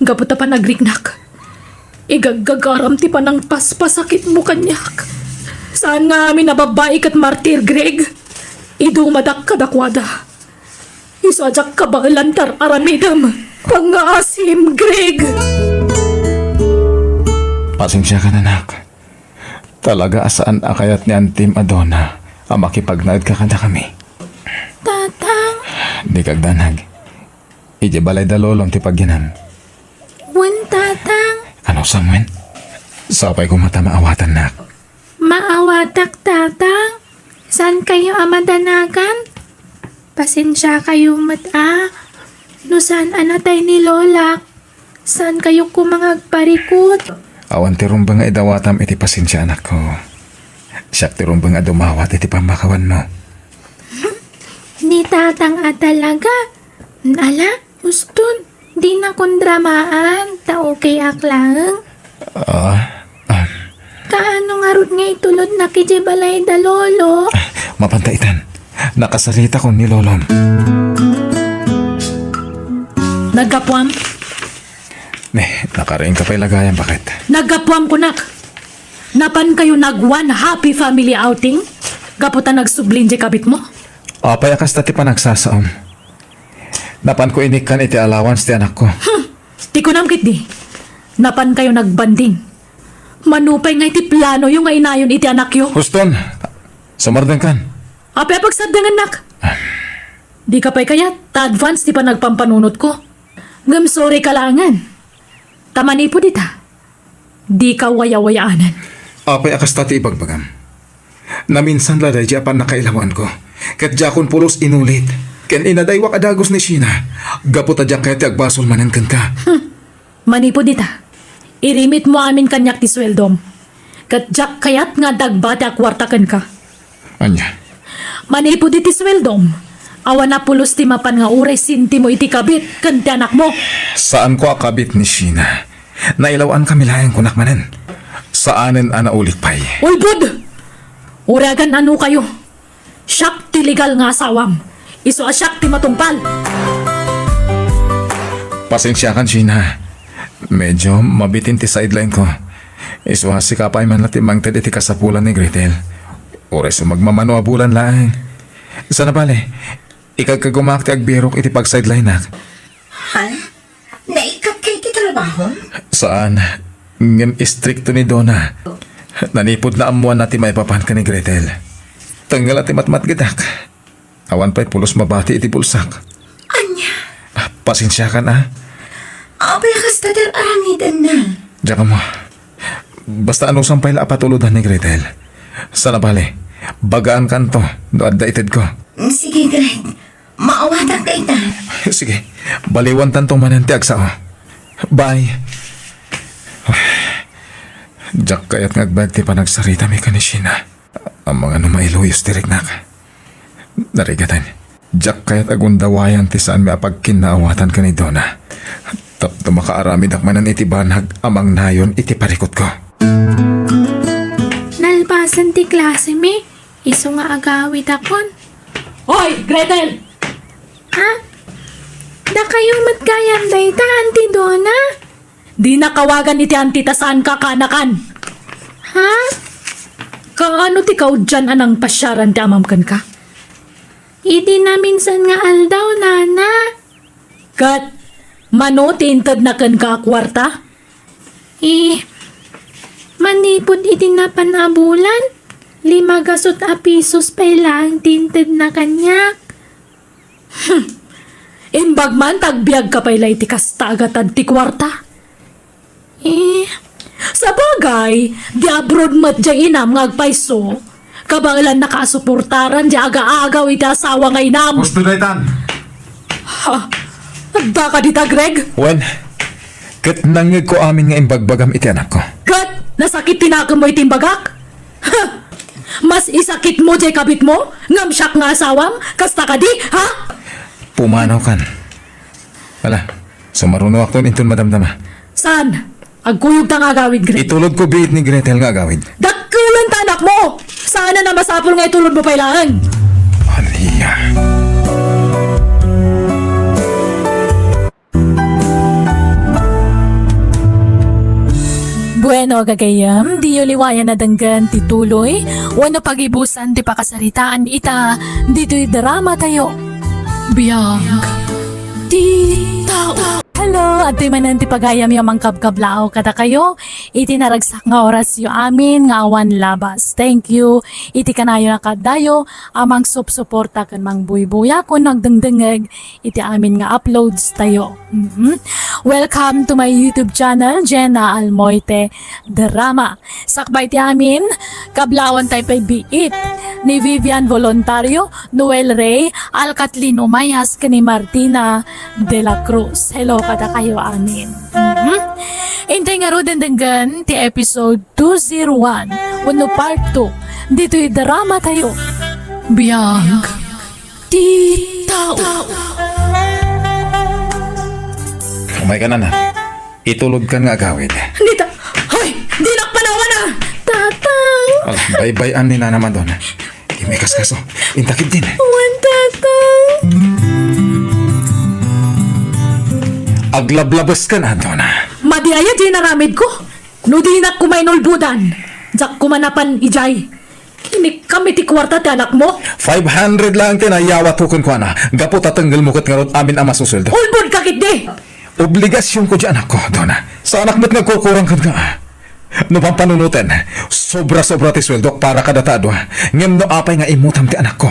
Gapu ta panagriknak, igaggagaram ti panangpaspasakitmo kaniak. Saan nga amin a babbai ket martir, Greg. Idumadak kadakuada. Isu a diak kabaelan ti ar-aramidem. Pangngaasim, Greg. Pasensiakan, anak. Talaga a saan a kayat ni antim a Donna a makipagnaed ka kadakami. Tatang. Dika agdanag. Idiay balay da lolom ti pagyanam. Wen, Tatang. Ano, Samuel? Sapay koma ta maawatannak. Maawatak, Tatang. Saan kayo a madanagan? Pasensiakayo met a no saan a natay ni Lolak. Saan kayo koma nga agparikut? Awan ti rumbeng nga idawatam iti pasensia, anakko. Siak ti rumbeng a dumawat iti pammakawanmo. Ni Tatang a talaga? Ala, Uston, dinakon dramaan, ta okay ak laeng. Ah, ah. Kaano ngarud nga itulodnak idiay balay da Lolo? Ah, mapanta itan. Nakasaritakon ni Lolom. Naggapuam? Ne, nakariingka pay la gayam, baket. Naggapuam kunak. Napan kayo nag one happy family outing? Gapu ta nagsublin diay kabitmo? Apay a kasta ti panagsasaom? Napanko inikkan iti allowance ti anakko. Hmm. Ti kunam ketdi, napan kayo nagbanding. Mano pay nga iti planoyo nga inayon iti anakyo? Uston, sumardengkan. Apay a pagsaddengennak? Dika pay kayat ta advance ti panagpampanunotko. Ngem sorry ka laengen. Ta manipud ita, dika wayawayaanen. Apay a kasta ti ibagbagam? Naminsan la daydi a pannakailawanko, ket diakon pulos inulit. Ken inadaywak a dagus ni Sheena, gapu ta diak kayat ti agbasol manen kenka. Hmm. Manipud ita, irimitmo amin kaniak ti sueldom, ket diak kayat nga adda agbati a kuarta kenka. Ania? Manipud iti sueldom, awan a pulos ti mapan nga uray sentimo iti kabit ken ti anakmo. Saanko a kabit ni Sheena. Nailawaankami laeng, kunak manen. Saanen a naulik pay. Ulbod! Uray agan-ano kayo. Siak ti legal nga asawam. Isu a siak ti matungpal. Pasensiakan, Sheena. Medyo mabitin ti sideline ko. Isu a sika pay man la ti mangted iti kasapulan ni Gretel. Uray isu magmamano a bulan laeng. Sana bale, ikagkagumaak ti agbirok iti pagsidelineak. Ha? Naikkat ka iti trabaho? Saan. Ngem istrikto ni Donna. Nanipud naammoanna ti maipapan ken ni Gretel. Tengngel a ti matmatgedak. Awan pay pulos mabati iti bulsak. Ania? Ah, pasensiakan, a. Apay a kasta ti ar-aramidenna? Diak ammo. Basta anusam pay la a patulodan ni Gretel. Sana bale, bagaankanto no adda itedko. Mm, sige, Greg. Maawatak dayta. Sige, baliwantanto manen ti agsao. Bye. Diak kayat nga agbayag ti panagsaritami ken ni Sheena. Amangan no mailuyos ti riknak. Narigaten, diak kayat agundawayan ti saanmi a pagkinnaawatan ken ni Donna. Tapno makaaramidak manen iti banag a mangnayon iti parikutko. Nalpasen ti klasemi, isu nga agawidakon. Hoy, Gretel! Ha? Dakayo met gayam dayta, Auntie Donna? Dinak awagan iti auntie ta saanka a kaanakan. Ha? Kaano ti kaudian a nangpasiaran ti amam kenka? Iti naminsan nga aldaw, Nana. Ket mano ti intedna kenka a kuarta? Eh, manipud iti napan a bulan, lima gasut a pisos pay laeng ti intedna kaniak. Hmm. Imbag man ta agbiagka pay la iti kasta a gatad ti kuarta. Eh, sabagay, di abroad met diay inam nga agpayso. Kabaelannaka a suportaran diay aga-agaw iti asawa nga inam. Husto daytan. Ha? Addaka dita, Greg? Wen, ket nangngegko amin nga imbagbagam iti anakko. Ket nasakit ti nakemmo iti imbagak? Ha! Mas isakitmo diay kabitmo ngem siak nga asawam? Kasta kadi, ha? Pumanawkan. Ala, sumarunoakton inton madamdama. Saan? Agkuyogta nga agawid, Greg. Itulodko biit ni Gretel nga agawid. Dakkelenta anakmo! Saanen a masapul nga itulodmo pay laeng. Ania? Bueno, gagayyem, diyo liwayan a denggen ti tuloy wenno pagibusan ti pakasaritaan ita ditoy dramatayo. Biag ti tao. Hello, adtoy manen ti pagayamyo a mangkabkablaaw kadakayo iti naragsak nga orasyo amin nga awan labas. Thank you iti kanayon a kaaddayo a mangsupsuporta ken mangbuybuya wenno agdengdengngeg iti amin nga uploads tayo. Mhm. Welcome to my YouTube channel, Jenna Almoite Drama. Sakbay ti amin, kablaawan tayo pay biit ni Vivian Voluntario, Noel Rey, Alcatlin Umayas, ken ni Martina de la Cruz. Hello kadakayo amin. Mhm. Intay ngaruden denggen ti episode two zero one wenno part two ditoy dramatayo. Biag ti tao. Umaykan, Ana. Itulodkan nga agawid. Dita, hoy, dinak panawan a! Tatang! Ala, baybay-an ni Nana Madonna. Di mo ikaskaso. Inta ketdin. Wen, Tatang. Aglablabeskan, Donna. Madi aya diay inaramidko? No dinak koma inulbodan, diak koma napan idiay. Inikam iti kuarta ti anakmo? Five hundred laeng ti nayawatko kenkuana, gapu ta tenggelmo ket ngarud amin a masusueldo. Ulbodka ketdi! Obligasionko diay anakko, Donna. Saanak met nga agkurkurang kenka. No pampanunoten, sobra-sobra ti sueldok para kadata a dua. Ngem no apay nga immutam ti anakko?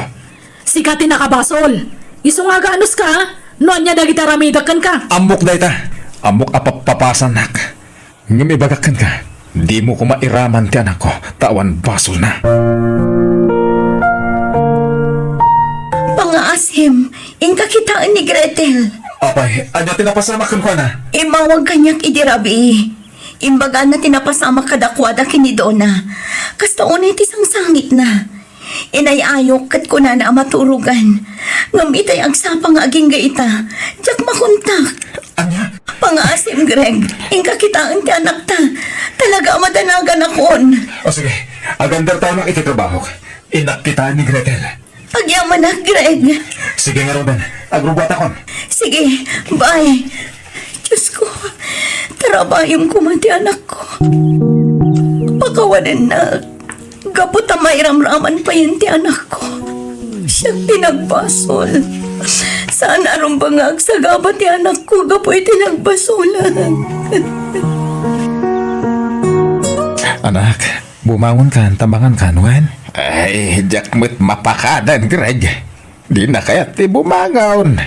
Sika ti nakabasol. Isu nga aganuska, a? No ania dagiti aramidak kenka? Ammok dayta. Ammok a pappapasannak. Ngem ibagak kenka, dimo koma iraman ti anakko, ta awan basolna. Pangaasim, inka kitaen ni Gretel. Apay, ania ti napasamak kenkuana? Immawag kaniak idi rabii. Imbagana ti napasamak kadakuada ken ni Donna. Kasta unay ti sangsangitna. Inay-ayok ket kunana a maturogan. Ngem itay agsapa nga agingga ita, diak makontak. Ania? Pangaasim, Greg. Inka kitaen ti anakta. Talaga a madanaganakon. O sige, agandertanak iti trabahok. Innak kitaen ni Gretel. Agyamanak, Greg. Sige ngaruden, agrubatakon. Sige, bye. Diosko, tarabayem koma ti anakko. Pakawanennak. Gapu ta mairamraman payen ti anakko. Siak ti nagbasol. Saan a rumbeng nga agsagaba ti anakko gapu iti nagbasolak. Anak, bumangonkan, ta mangankan wen? Ay, diak met mapakadan, Greg. Dina kayat ti bumangon.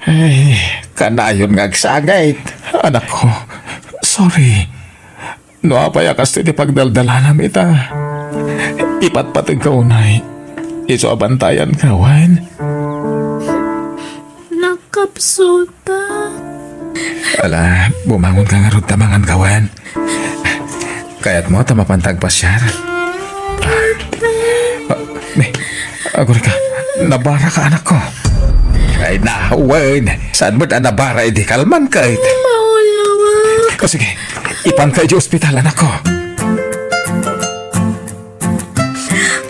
Ay, kanayon nga agsangit. Anakko, sorry. No apay a kastoy ti pagdaldalanam ita, ipatpateg ka unay. Isu a bantayan ka, wen? Nakapsuta. Ala, bumangon ka ngarud ta mangan ka, wen? Kayatmo ta mapanta agpasiar? Ah, ne, aguri ka. Nabara ka, anak ko. Ay, na, wen. Saan mo na nabara, idi kalman ka, it? Maulawa. O, sige. Ipan ka iti ospital, anak ko.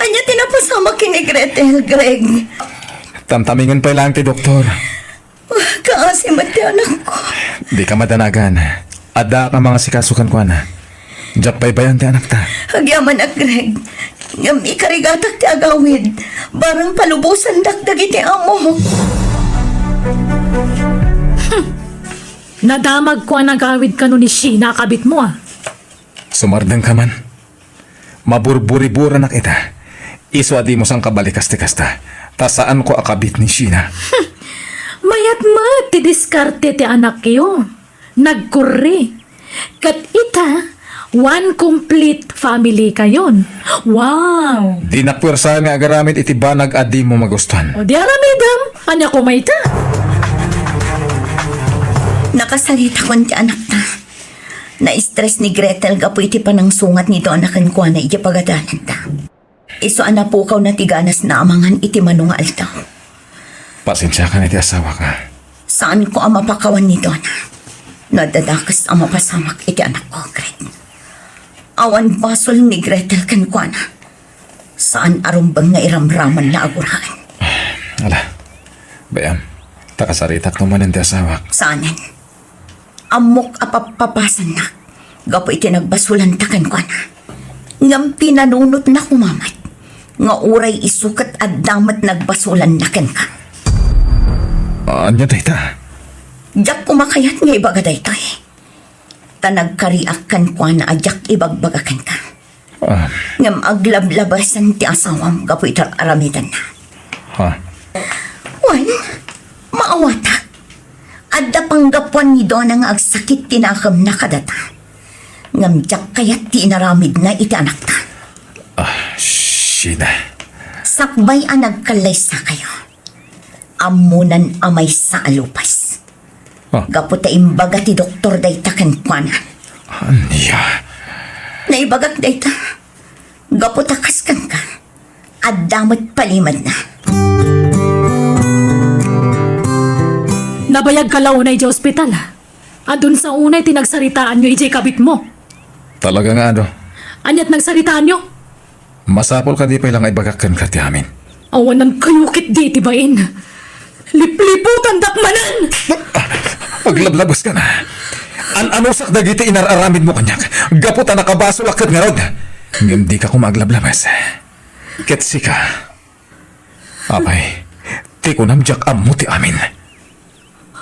Ania ti napasamak ken ni Gretel, Greg? Tamtamingen pay laeng ti doktor. Kaasi met ti anakko. Dika madanagan. Adda ka mangasikaso kenkuana. Diak pay bayan ti anakta. Agyamanak, Greg. Ngem ikarigatak ti agawid. Barang palubosandak dagiti amok. Hmm. Nadamagko a nagawid kano ni Sheena a kabitmo, a. Sumardeng ka man. Maburburiburanak ita. Isu a dimo sangkabalikas ti kasta, ta saanko a kabit ni Sheena. Hmm. Mayat met ti diskarte ti anakyo. Nagkurri. Ket ita, one complete family kayon. Wow! Dinak puersaen nga agaramid iti banag a dimo magustuan. O di aramidem, ania koma ita? Nakasaritakon ti anakta. Na-stress ni Gretel gapu iti panangsungat ni Donna kenkuana iti pagadananta. Isu a napukawna ti ganasna a mangan iti mano nga aldaw. Pasensiakan iti asawak. Saanko a mapakawan ni Donna no adda dakes a mapasamak iti anakko, Greg. Awan basol ni Gretel kenkuana. Saan a rumbeng nga iramramanna a guraen. Ala, bay-am, ta kasaritakto manen ti asawak. Saanen. Ammok a pappapasennak gapu iti nagbasolanta kenkuana. Ngem pinanunotna koma met nga uray isu ket adda met nagbasolanna kenka. Ania dayta? Diak koma kayat nga ibaga daytoy. Ta nagkariak kenkuana a diak ibagbaga kenka. Ah. Ngem aglablabesen ti asawam gapu iti ar-aramidenna. Ha? Wen, maawatak. Adda panggapuan ni Donna nga agsakit ti nakemna kadata. Ngem diak kayat ti inaramidna iti anakta. Ah, Sheena. Sakbay a nagkallaysakayo, ammonan a maysa a lupes. Ah. Gapu ta imbaga ti doktor dayta kenkuana. Ania? Naibagak dayta. Gapu ta kas kenka, adda met palimedna. Nabayagka la unay idiay ospital. Adun sa unay ti nagsaritaanyo idiay kabitmo. Talaga nga, adu. Aniat nagsaritaanyo? Masapul kadi pay la nga ibagak kenka ti amin. Awanan kayo ketdi iti bain. Lipliputandak manen! Ah, aglablabeska na. An-anusak dagiti inar-aramidmo kaniak gapu ta nakabasolak ket ngarud. Ngem dika koma aglablabes. Ket sika, apay, ti kunam diak ammo ti amin.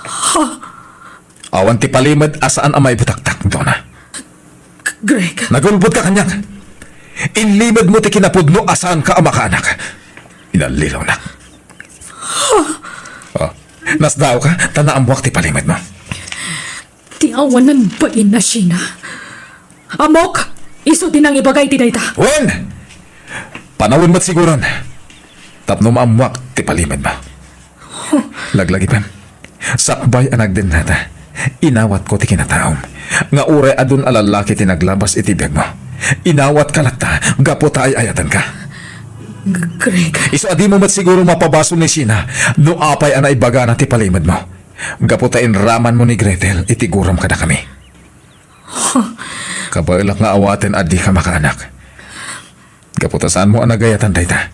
Ha? Awan ti palimed a saan a maibutaktak, Donna. Greg. Nagulbodka kaniak. Inlimedmo ti kinapudno a saanka a makaanak. Inallilawnak. Oh, nasdaawka, ta naammoak ti palimedmo. Ti awanan bain a Sheena. Ammok, isu ti nangibagay ti dayta. Wen! Panawen met siguron. Tapno maammoak ti palimedmo. Laglagipem. Sakbay a nagdennata, inawatko ti kinataom nga uray adun a lallaki ti naglabas iti biagmo. Inawatka latta gapu ta ay-ayatenka. G-, Greg. Isu a dimo met siguro mapabasol ni Sheena no apay a naibagana ti palimedmo. Gapu ta inramanmo ni Gretel iti gurom kadakami. Kabaelak nga awaten a dika makaanak. Gapu ta saanmo a nagayatan dayta.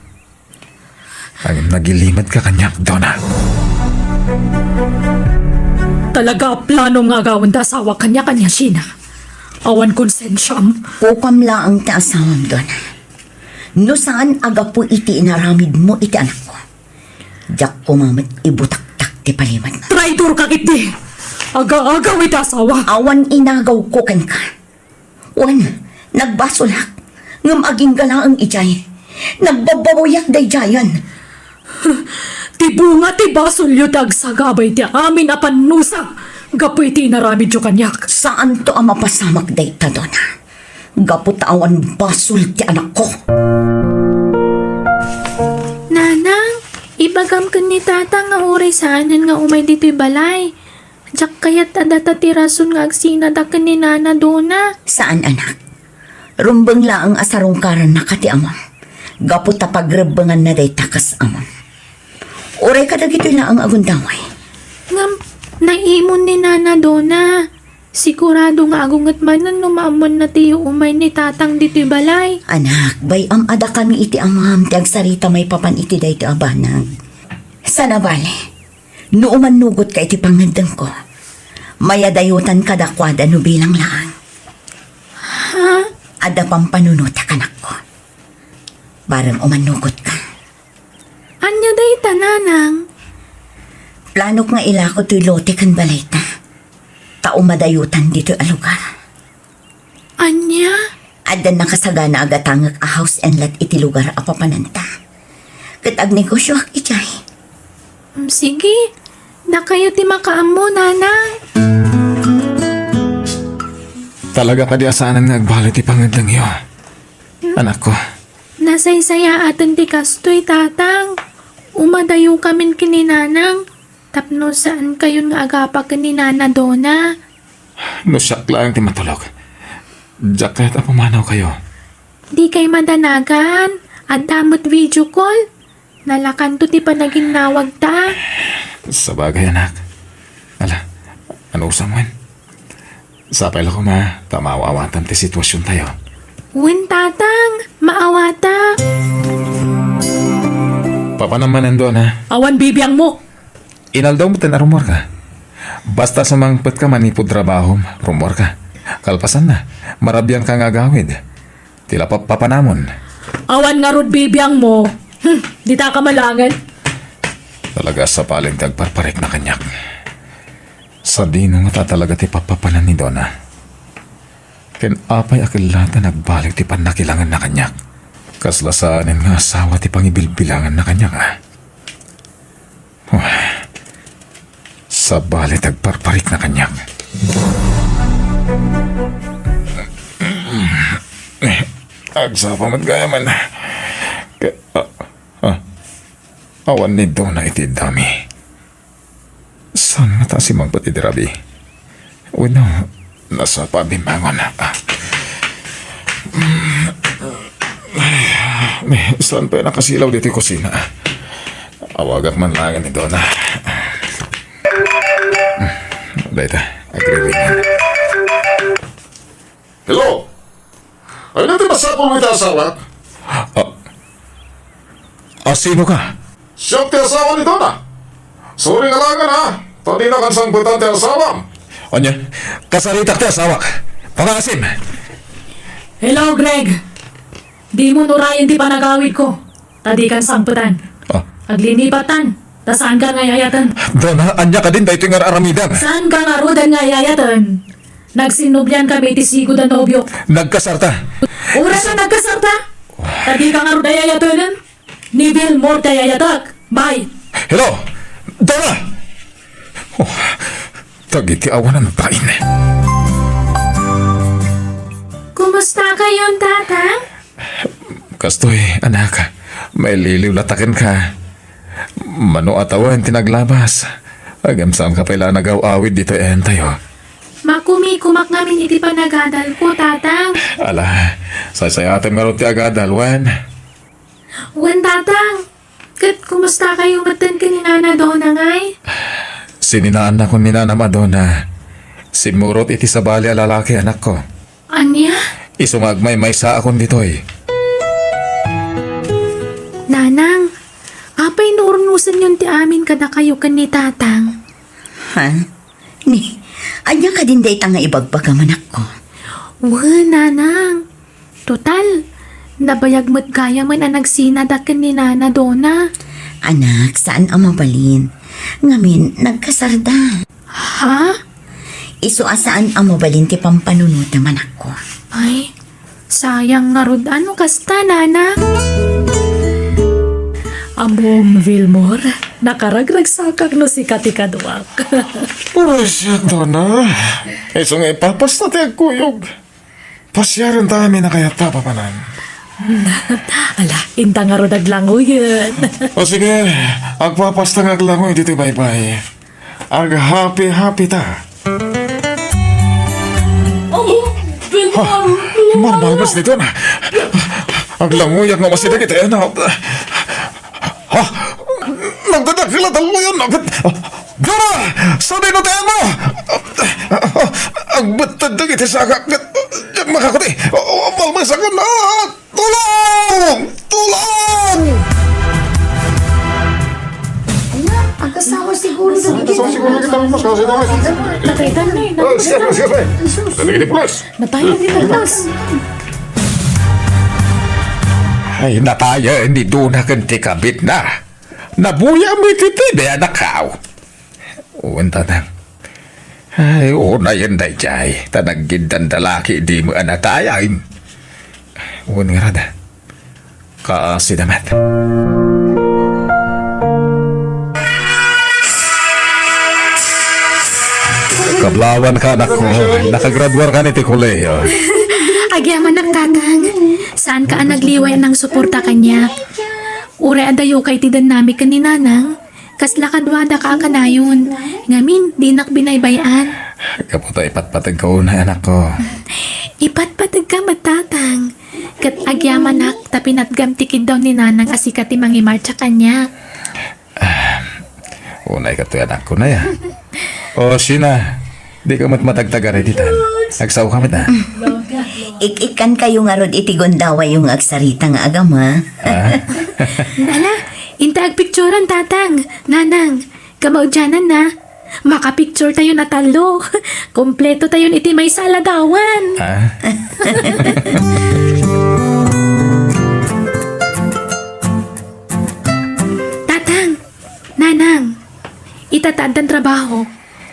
Ngem nagilimedka kaniak, Donna. Talaga a planom nga agawenda asawa kaniak, ania, Sheena? Awan konsensiam. Pukam laeng ti asawam, Donna. No saan a gapu iti inaramidmo iti anakko, diak koma met ibutaktak ti palimedmo. Traidorka ketdi! Aga-agaw iti asawa! Awan inagawko kenka. Wen, nagbasolak, ngem agingga laeng idiay. Nagbabawiak daydiayen. Ti bunga ti basolyo ti agsagaba iti amin a pannusa gapu iti inaramidyo kaniak. Saanto a mapasamak dayta, Donna. gapu ta awan basol ti anakko. Nanang, ibagam ken ni Tatang nga uray saanen nga umay ditoy balay. Diak kayat a data ti rason nga agsinadak ken ni Nana Dona. Saan, anak. Rumbeng laeng a sarungkarannaka ti amam gapu ta pagrebbenganna dayta kas amam. Uray kadagitoy laeng a gundaway. Ngem, naimon ni Nana Dona. Sigurado nga agunget manen no maammoanna ti umay ni Tatang ditoy balay. Anak, bay-am a dakami iti amam ti agsarita maipapan iti daytoy a banag. Saan a bale, no umannugotka iti pangngeddengko, mayadayotan kadakuada no bilang laeng. Ha? Adda pampanunotek, anakko. Bareng umannugotka. Ania dayta, Nanang? Planok nga ilako toy lote ken balayta, ta umadayotan ditoy a lugar. Ania? Adda nakasagana a gatangek a house and lot iti lugar a papananta. Ket agnegosioak idiay. Mm, sige. Dakayo ti makaammo, Nanang. Talaga kadi a saanen nga agbale ti pangngeddengyo, anakko? Nasaysayaaten ti kastoy, Tatang. Umadayokamin ken ni Nanang tapno saankayon nga agapa ken ni Nana Dona. No siak laeng ti matulog, diak kayat a pumanawkayo. Dikay madanagan. Adda met video call. Nalakanto ti panaginnawagta. Sabagay, anak. Ala, anusam wen? Sapay la koma ta maaw-awatan ti situasiontayo. Wen, Tatang, maawatak. Papanam manen, Dona? Awan bibiangmo. Inaldaw met a rummuarka. Basta sumangpetka manipud trabahom, rummuarka. Kalpasanna, marabiangka nga agawid. Ti la papapanamon. Awan ngarud bibiangmo. Hmm, dita ka malangen. Talaga a sapalen ti agparparikna kaniak. Sadino ngata talaga ti papapanan ni Dona? Ken apay a kellata nagbaliw ti pannakilangenna kaniak? Kasla saanen nga asawa ti pangibilbilanganna kaniak, a? Sabali ti agparparikna kaniak. Agsapa met gayam. Ka-, a-, a-, awan ni Dona iti dami. Saan ngata a simangpet idi rabii? Wenno, nasapa a bimmangon. Ay, saan pay a nakasilaw ditoy kusina? Awagak man laeng ni Dona. Dayta, agriringan. Hello? Ay, dati masapul mo iti asawak? A, a, sino ka? Siak ti asawa ni Dona. Sorry nga laeng, ha? Ta dinakan sangpetan ti asawam. Ania? Kasaritak ti asawak. Pangaasim. Hello, Greg. Dimo nurayen ti panagawidko. Ta dikan sangpetan. A. Aglinipatan. Ta saankan nga ay-ayaten. Dona, ania kadin daytoy nga ar-aramidan? Saanka ngaruden nga ay-ayaten? Nagsinnublian kami iti sigud a nobiok. Nagkasarta. Uray a nagkasarta. Ta dika ngarud ay-ayatenen. Ni Vilmor ti ay-ayatek. Bye. Hello? Dona! Oh, dagiti awanan bain. Kumusta kayon, Tatang? Kastoy, anak, mailiwliw latta kenka. Mano a tawen ti naglabas, ngem saanka pay la a nagaw-awid ditoy ayantayo. Makumikumak ngamin iti panagadalko, Tatang. Ala, saysayaatem ngarud ti agadal, wen? Wen, Tatang. Ket kumusta kayo metten ken ni Nana Dona, ngay? Sininaannakon ni Nanam a Dona. Simmurot iti sabali a lalaki, anakko. Ania? Isu nga agmaymaysaakon ditoy. Nanang, apay no urnosenyon ti amin kadakayo ken ni Tatang? Ha? Ni, ania kadin dayta nga ibagbagam, anakko? Wen, Nanang. Total, nabayag met gayamen a nagsinadak ken ni Nana Dona. Anak, saan a mabalin. Ngamin, nagkasarda. Ha? Isu a saan a mabalin ti pampanunotem, anakko. Ay, sayang ngarud a no kasta, Nana. Ammom, Vilmor, nakaragragsakak no sika ti kaduak. Uray siak, Dona. Isu nga ipapasta ti agkuyog. Pasiarentamin a kayatta, papanan. Ala, inta ngarud aglanguyen. O sige, agpapasta nga aglanguy ditoy baybay. Aghappy-happy ta. Amo, Ha? Marmalmas ditoy na. Aglanguyak nga masidag iti anak. Ha? Nagdadakkel a talloyan, agad. Dora! Sadino ti amo? Agbetteg dagiti sagak ket diak makakuti. Malmasakon, ah! Tulong! Tulong! Ala, agasawa siguro dagiti. Agasawa siguro dagiti. Patay tayo na eh. Oh, sige, sige, sige. Dagiti pulis. Natayan ni Carlos. Ay, natayan ni Dona ken ti kabitna. Nabuya met iti bianakaw. Wen, tatang. Ay, unayen daydiay, ta naggiddandalaki idi met a natayan. Wen, ngarud, kaasida met. Kablawanka, anakko. Nakagraduarkan iti kolehiyo. Agyamanak, tatang. Saanka a nagliway a nangsuporta kaniak. Uray adda yoka iti dennami ken ni nanang, kasla kaduadaka a kanayon. Ngamin, dinak binaybay-an. Gapu ta ipatpategka unay, anakko. Ipatpategka met, tatang. Ket agyamanak ta pinatgam ti kiddaw ni nanang a sika ti mangimartsa kaniak. Ah, unay katoy, anakko, nay, ah. O, Sheena, dika met matagtagari ditan. Agsaoka met, ah. Ik-ikkankayo ngarud iti gundawayyo nga agsarita nga agama. Ah? Ala, inta agpicturan, tatang, nanang, kamaudiananna. Makapicture tayon a tallo. Kompleto tayon iti maysa a ladawan. Ah? Tatang, nanang, ita ta addan trabaho,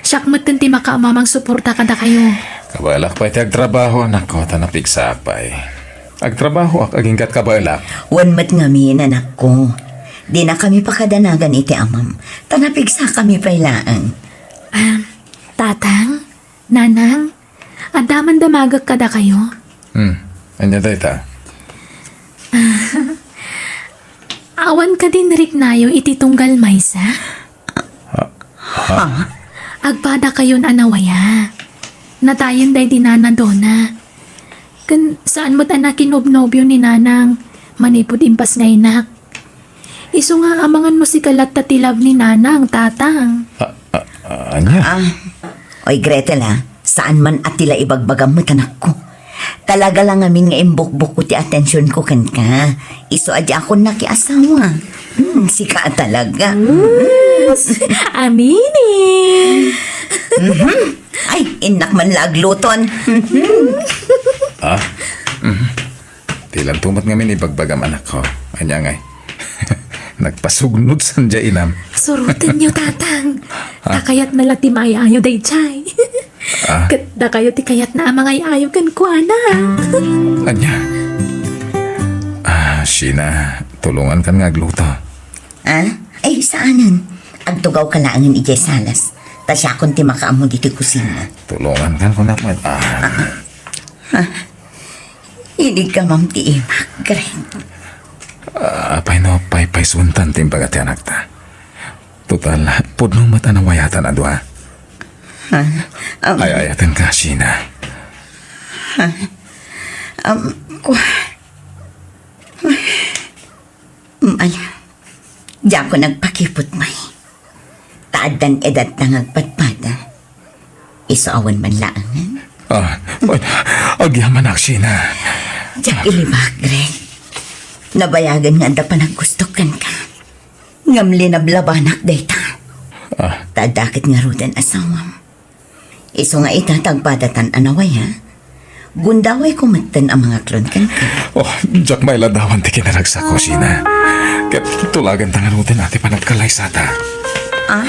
siak metten ti makaammo a mangsuporta kadakayo. Kabaelak pay ti agtrabaho, anakko, ta napigsaak pay. Agtrabahoak agingga ti kabaelak. Wen met ngamin, anakko. Dinakami pakadanagan iti amam, ta napigsakami pay laeng. Ah, tatang, nanang, adda man damagek kadakayo? Hmm, ania dayta? Awan kadi nariknayo iti tunggal maysa? Ha? Ha? Agpadakayon a nawaya. Natayen daydi nana Dona. Ken saan met a nakinobnobio ni nanang manipud impasngaynak. Isu nga amangan no sika latta ti love ni nanang, tatang. A-, a-, ania? Ah, oy, Gretel, ah, saan man a ti la ibagbagam met, anakko. Talaga la ngamin nga imbukbukko ti atensionko kenka. Isu a diakon nakiasawa. Hmm, sika a talaga. Sus, aminin. Mhm. Ay, innak man la agluton. Mhm. Ah? Mhm. Ti lanto met ngamin ibagbagam, anakko. Ania ngay? Nagpasugnod saan diay inam. Surotenyo, tatang. Ah. Ta kayatna la ti maay-ayo daydiay. Ah. Ket dakayo ti kayatna a mangay-ayo kenkuana. Ania? Ah, Sheena, tulongankan nga agluto. Ah? Ay, saanen. Agtugawka laengen idiay salas. Ta siakon ti makaammo ditoy kusina. Tulongankan, kunak met. Ah. Ah. Inigkamam ti imak, Greg. Ah, apay no paypaysuentan ti imbaga ti anakta? Total, pudno met a nawayatan a dua. Ha? Um, Ay-ayatenka, Sheena. Ha? Um, kua-, um, ala. Diakon agpakiput pay. Ta addan edadta nga agpadpada. Isu awan man laengen. Ah, ay, agyamanak, Sheena. Diak ilibak, Greg. Nabayagen nga adda panaggustok kenka. Ngem linablabanak dayta. Ah. Ta adda ket ngaruden asawam. Isu nga ita, ta agpadatan a nawaya. Gundawayko metten a mangaklon kenka. Oh, diak mailadawan ti kinaragsakko, Sheena. Ket tulaganta ngaruden ti panagkalaysata. Ah?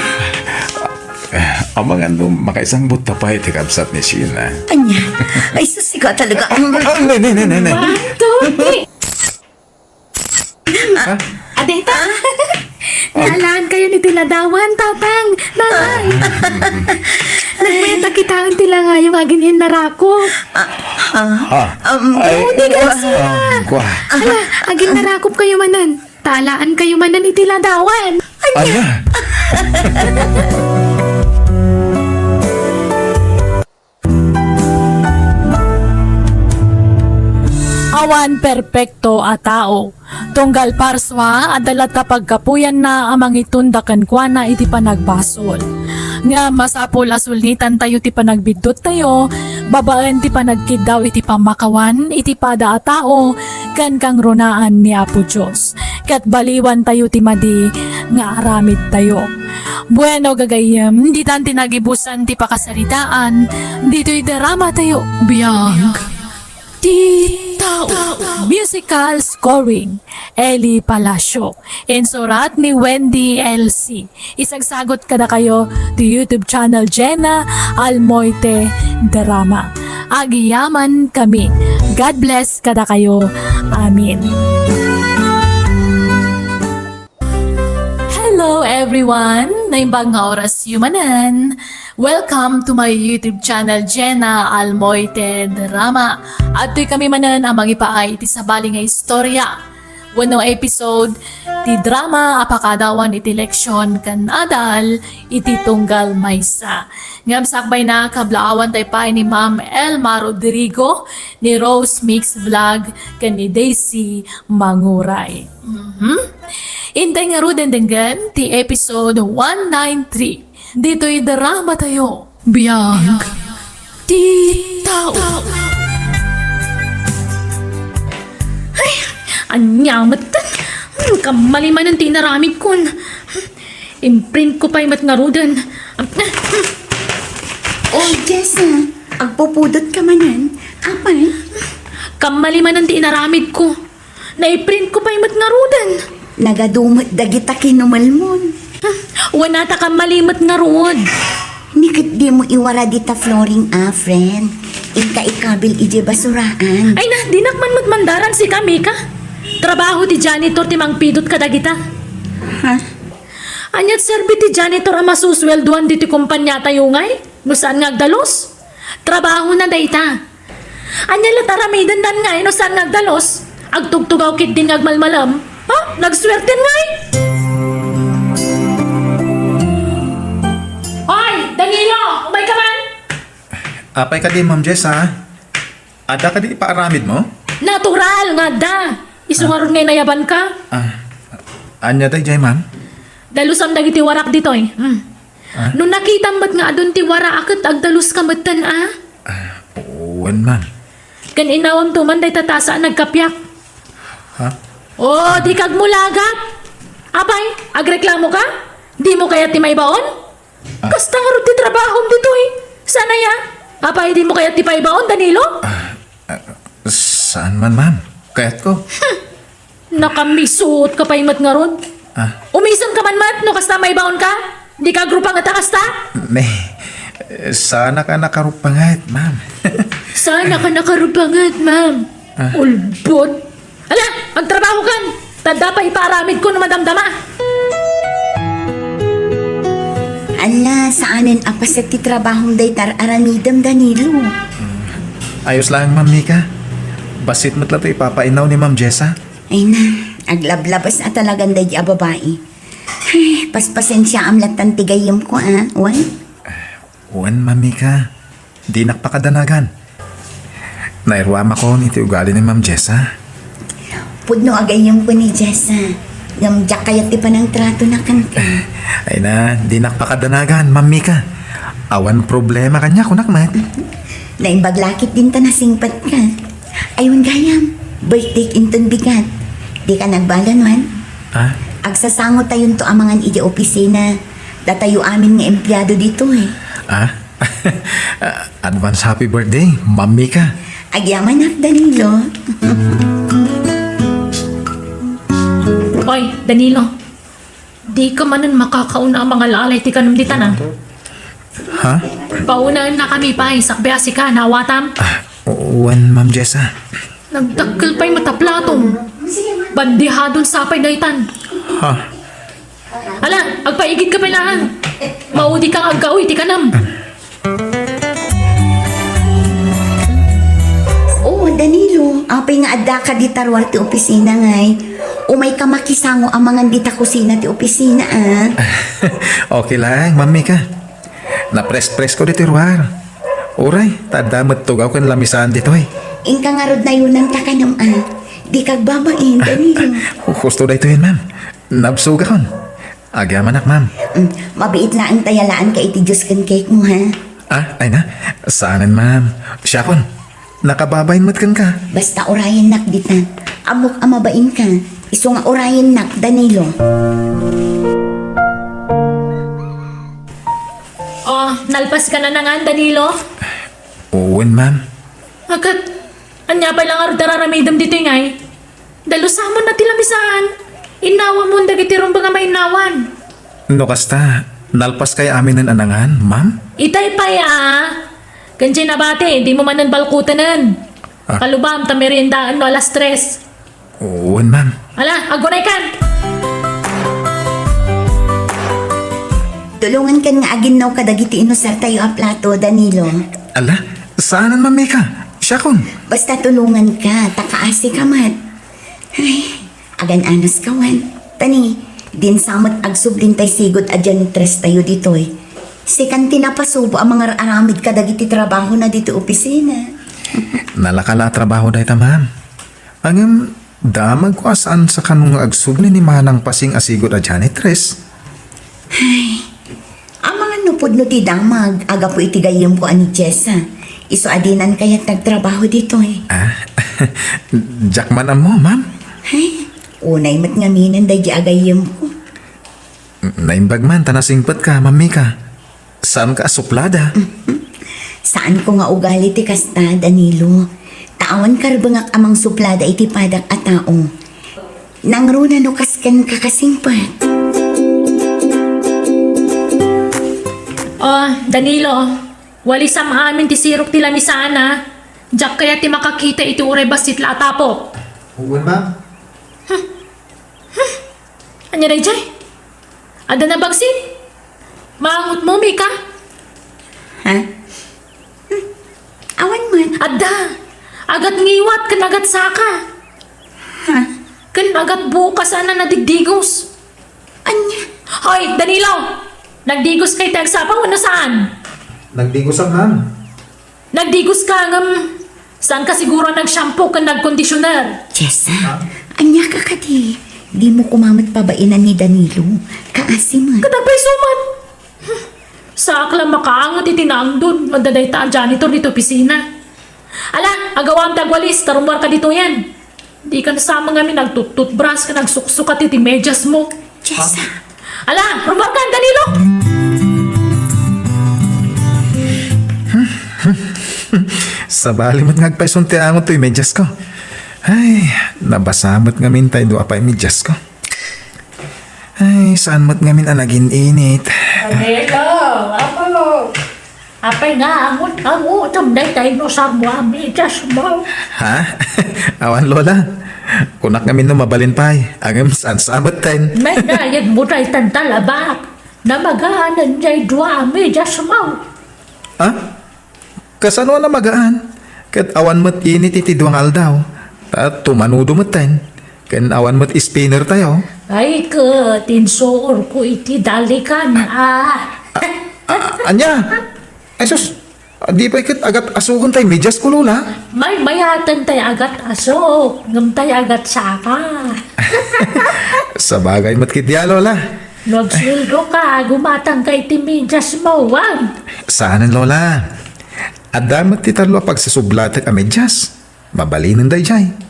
Eh, amangan no makaisangbutta pay ti kabsat ni Sheena. Ania? Ay, sus, ikaw talaga. Ah, ne, ne, ne, ne, ne. One, two, three. Ha? Adeta? Nalaankayon iti ladawan, tatang. Nanang. Nagmayat a kitaen ti langayo nga agin-innarako. Ah. Ah, um, Ay, no, di ka ah, sa- ah, kwa. Hala, agin narakop kayo manan. Talaan kayo manan iti ladawan. Anya? Awan perpekto a tao. Tunggal parsua, adda latta paggapuyanna a mangitunda kenkuana iti panagbasol. Ngem masapul a sulnitantayo ti panagbiddut tayo, babaen ti panagkiddaw iti pammakawan iti pada a tao ken kangrunaan ni Apo Dios, ket baliwantayo ti madi nga aramidtayo. Bueno, gagayyem, ditan ti nagibusan ti pakasaritaan ditoy drama tayo. Biag ti tao. Musical scoring, Eli Palacio. Insurat ni Wendy L C. Isagsagot kadakayo ti YouTube channel Jenna Almoite Drama. Agiyaman kami. God bless kadakayo. Amen. Hello everyone! Naimbag nga oras yu manen. Welcome to my YouTube channel, Jenna Almoite Drama. Adtoy kami manen a mangipaay iti sabali nga istorya wenno episode ti drama a pakadawan iti leksyon ken adal iti tunggal maysa. Ngem sakbayna, kablaawan tayo pay ni Ma'am Elma Rodrigo, ni Rose Mix Vlog, ken ni Daisy Manguray. Mhm. Intay ngaruden denggen ti episode one nine three. Ditoy drama tayo. Biag ti tao. Ay, ania met? Hmm, kammali manen ti inaramidkon. Imprint ko pay met ngaruden. Oh, Jessa, agpupudot ka manen. Apay? Kammali manen ti inaramidko. Naiprint ko pay met ngaruden. Nagadu met dagita kinumelmon. Wen a ta kammali met ngarud. Ni ket dimo iwara dita flooring a, friend. Inka ikabil idiay basuraan. Ay na, dinak man met mandaran sika, Mika. Trabaho ti janitor ti mangpidot kadagita. Ha? Aniat serbi ti janitor a masusueldoan ditoy kompaniatayo ngay? No saan nga agdalus? Trabahona dayta. Ania la ti aramidendan ngay no saan nga agdalus? Agtugtugaw ketdin nga agmalmalem? Ha? Nagsuerten ngay? Oy, Danilo! Umay ka man! Apay kadi, Ma'am Jess, ha? Adda kadi paaramidmo? Natural nga adda! Isu ngarud nga inayabanka. Ah, ania daydiay, ma'am? Dalusam dagiti warak ditoy. Hmm. Ah? No nakitam met nga adun ti wara a ket agdaluska metten, a? Ah, wen, ma'am. Ken inawamto man dayta tasa a nagkapiak. Ha? Oh, dika agmulagat. Apay, agreklamoka? Dimo kayat ti maibaon? Ah. Kasta ngarud ti trabahom ditoy. Saan aya? Apay, dimo kayat ti paibaon, Danilo? Ah, ah, saan man, ma'am. Kayatko. Hmm. Nakamisuotka pay met ngarud. Ah. Umisemka man met no kasta maibaonka. Dika agrupanget a kasta? Ne, saanka a nakarupanget, ma'am. Saanka a nakarupanget, ma'am. Ah. Ulbod. Ala, agtrabahokan! Ta adda pay ipaaramidko no madamdama. Ala, saanen a paset ti trabahom dayta ar-aramidem, Danilo. Ayos laeng, Ma'am Mika. Bassit met latta ipapainaw ni Ma'am Jessa. Ay na, aglablabas a talagan daydi a babai. Ay, paspasensiaam lattan ti gayyemko, a, wen? Wen, Ma'am Mika. Dinak pakadanagan. Nairuamakon iti ugali ni Ma'am Jessa. Pudno a gayyemko ni Jessa. Ngem diak kayat ti panangtratona kenka. Ay na, dinak pakadanagan, Ma'am Mika. Awan problema kaniak, kunak met. Naimbag la ketdin ta nasingpetka. Ay, wen gayam, birthday inton bigat. Dika nagbalon, wen? Ah? Agsasangottayonto a mangan idiay opisina. Datayo amin nga empleado ditoy. Ah? Advance happy birthday, Ma'am Mika. Agyamanak, Danilo. Oy, Danilo. Dika manen makakauna a mangalalay ti kanem ditan, a. Ha? Paunaennakami pay, sakbay a sika, naawatam? Ah, wen, Ma'am Jessa. Nagdakkel pay met a platom. Bandihadon sa pay daytan. Ha? Ala, agpaigidka pay laeng. Maudikang aggaw iti kanem. Kadi ta ruar ti opisina ngay. Umayka makisango amangan dita kusina ti opisina, a. Okay laeng, Ma'am Mika. Napres-presko ditoy ruar. Uray, ta adda met tugaw ken lamisaan ditoy. Inka ngarud nayunanta kano, a. Dika agbabain, Danilo. Husto daytoyen, ma'am. Nabsogakon. Agyamanak, ma'am. Mm, mabiit laeng ta yalaanka iti juice ken cake mo, ha? A, ay na. Saanen, ma'am. Siakon. Nakababain met kenka. Basta urayennak dita. Ammok a mabainka. Isu nga urayennak, Danilo. O, nalpaska na ngan, Danilo? Wen, ma'am. Akat, ania pay la ngarud ti ar-aramidem ditoy ngay? Dalusamon na ti lamisaan. Innawamon dagiti rumbeng a mainnawan. No kasta, nalpaskay aminen a nangan, ma'am? Itay pay a. Ken diay nabati, dimo manen balkutenen. A. Kalubam ta meriendaen no alas tres. Wen, ma'am. Ala, agunaykan! Tulongankan nga aginnaw kadagiti inusartayo a plato, Danilo. Ala, saanen, Ma'am Mika. Siakon. Basta tulonganka, ta kaasika met. Ay, agan-anos ka wen. Tani, din sa met agsubli tay sigud a janitress tayo ditoy. Sikan ti napasubo a mangar-aramid kadagiti trabahona ditoy opisina. Nalaka la a trabaho dayta, ma'am. Ngem, damagko a saan sa kano nga agsubli ni Manang Pasing a sigud a janitress. Ay, amangan no pudno ti damag a gapu iti gayyemko a ni Jessa. Isu a dinan kayat nagtrabaho ditoy. A, diak man ammo, ma'am. Ay, unay met ngaminen daydi a gayyemko. Naimbag man ta nasingpetka, Ma'am Mika. Saanka a suplada? Saanko nga ugali ti kasta, Danilo. Ta awan karbengak a mangsuplada iti padak a tao. Nangruna no kasken kakasingpet. O, Danilo, walisam amin ti sirok ti lamisaan. Diak kayat ti makakita iti uray bassit la a tapok. Wen, ma'am. Ania daydiay? Adda nabagsit? Maangotmo, Mika? Ha? Hmm. Awan met. Adda. Agat ngiwat ken agat saka. Ha? Ken agat buok a saan a nadigdigos. Ania? Hoy, Danilo! Nagdigoska iti agsapa wenno saan? Nagdigosak, ma'am. Nagdigoska ngem saanka siguro a nag-shampoo ken nag-conditioner? Jessa, ania ka kadi? Dimo koma met pabainan ni Danilo. Kaasi met. Ket agpayso met. Saak la makaangot iti naangdon no adda dayta a janitor ditoy opisina. Ala, agawam ti agwalis ta rummuarka ditoyen. Dika sa met ngamin nagtut-toothbrush ken nagsuksukat iti mediasmo. Jessa. Ala, rummuarkan, Danilo! Sabali met nga agpayson ti angot toy mediasko. Ay, nabasa met ngamin tay dua pay mediasko. Ay, saan met ngamin a nagin-init. Danilo, apo! Apay nga angot-angotem dayta inusarmo a mediasmo? Ha? Awan, Lola. Kunak ngamin no mabalin pay. Ngem saan sa met ten. Nainayegmo daytan talabak. Namagaanen jay dua a mediasmo. Ha? Kasano a namagaan? Ket awan met init iti dua nga aldaw. Ta tumanudo met ten. Ken awan met spinner tayo. Ay, ket insuorko iti dalikan, a. A-, a-, ania? Ay, sus, di pay ket agat-asoken tay mediasko, Lola? Maymayaten tay agat-asok, ngem tay agatsaka. Sabagay met ketdi a, Lola. No agsueldoka, gumatangka iti mediasmo, wen? Saanen, Lola. Adda met ti tallo a pagsusublatek a medias. Mabalinen daydiay.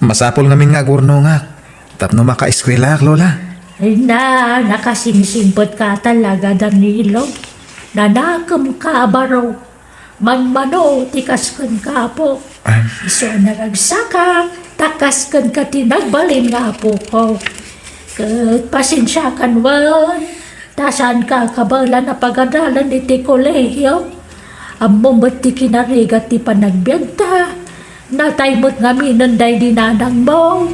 Masapul ngamin nga agurnongak tapno makaeskuelaak, Lola. Ay na, nakasingsingpetka talaga, Danilo. Nanakemka a baro. Manmano ti kaskenka, apo. Ah. Isu a naragsakak, ta kaskenka ti nagbalin nga apoko. Ket pasensiakan wen. Ta saanka a kabaelan a pagadalan iti kolehio. Ammom met ti kinarigat ti panagbiagta. Natay met ngaminen daydi nanangmo.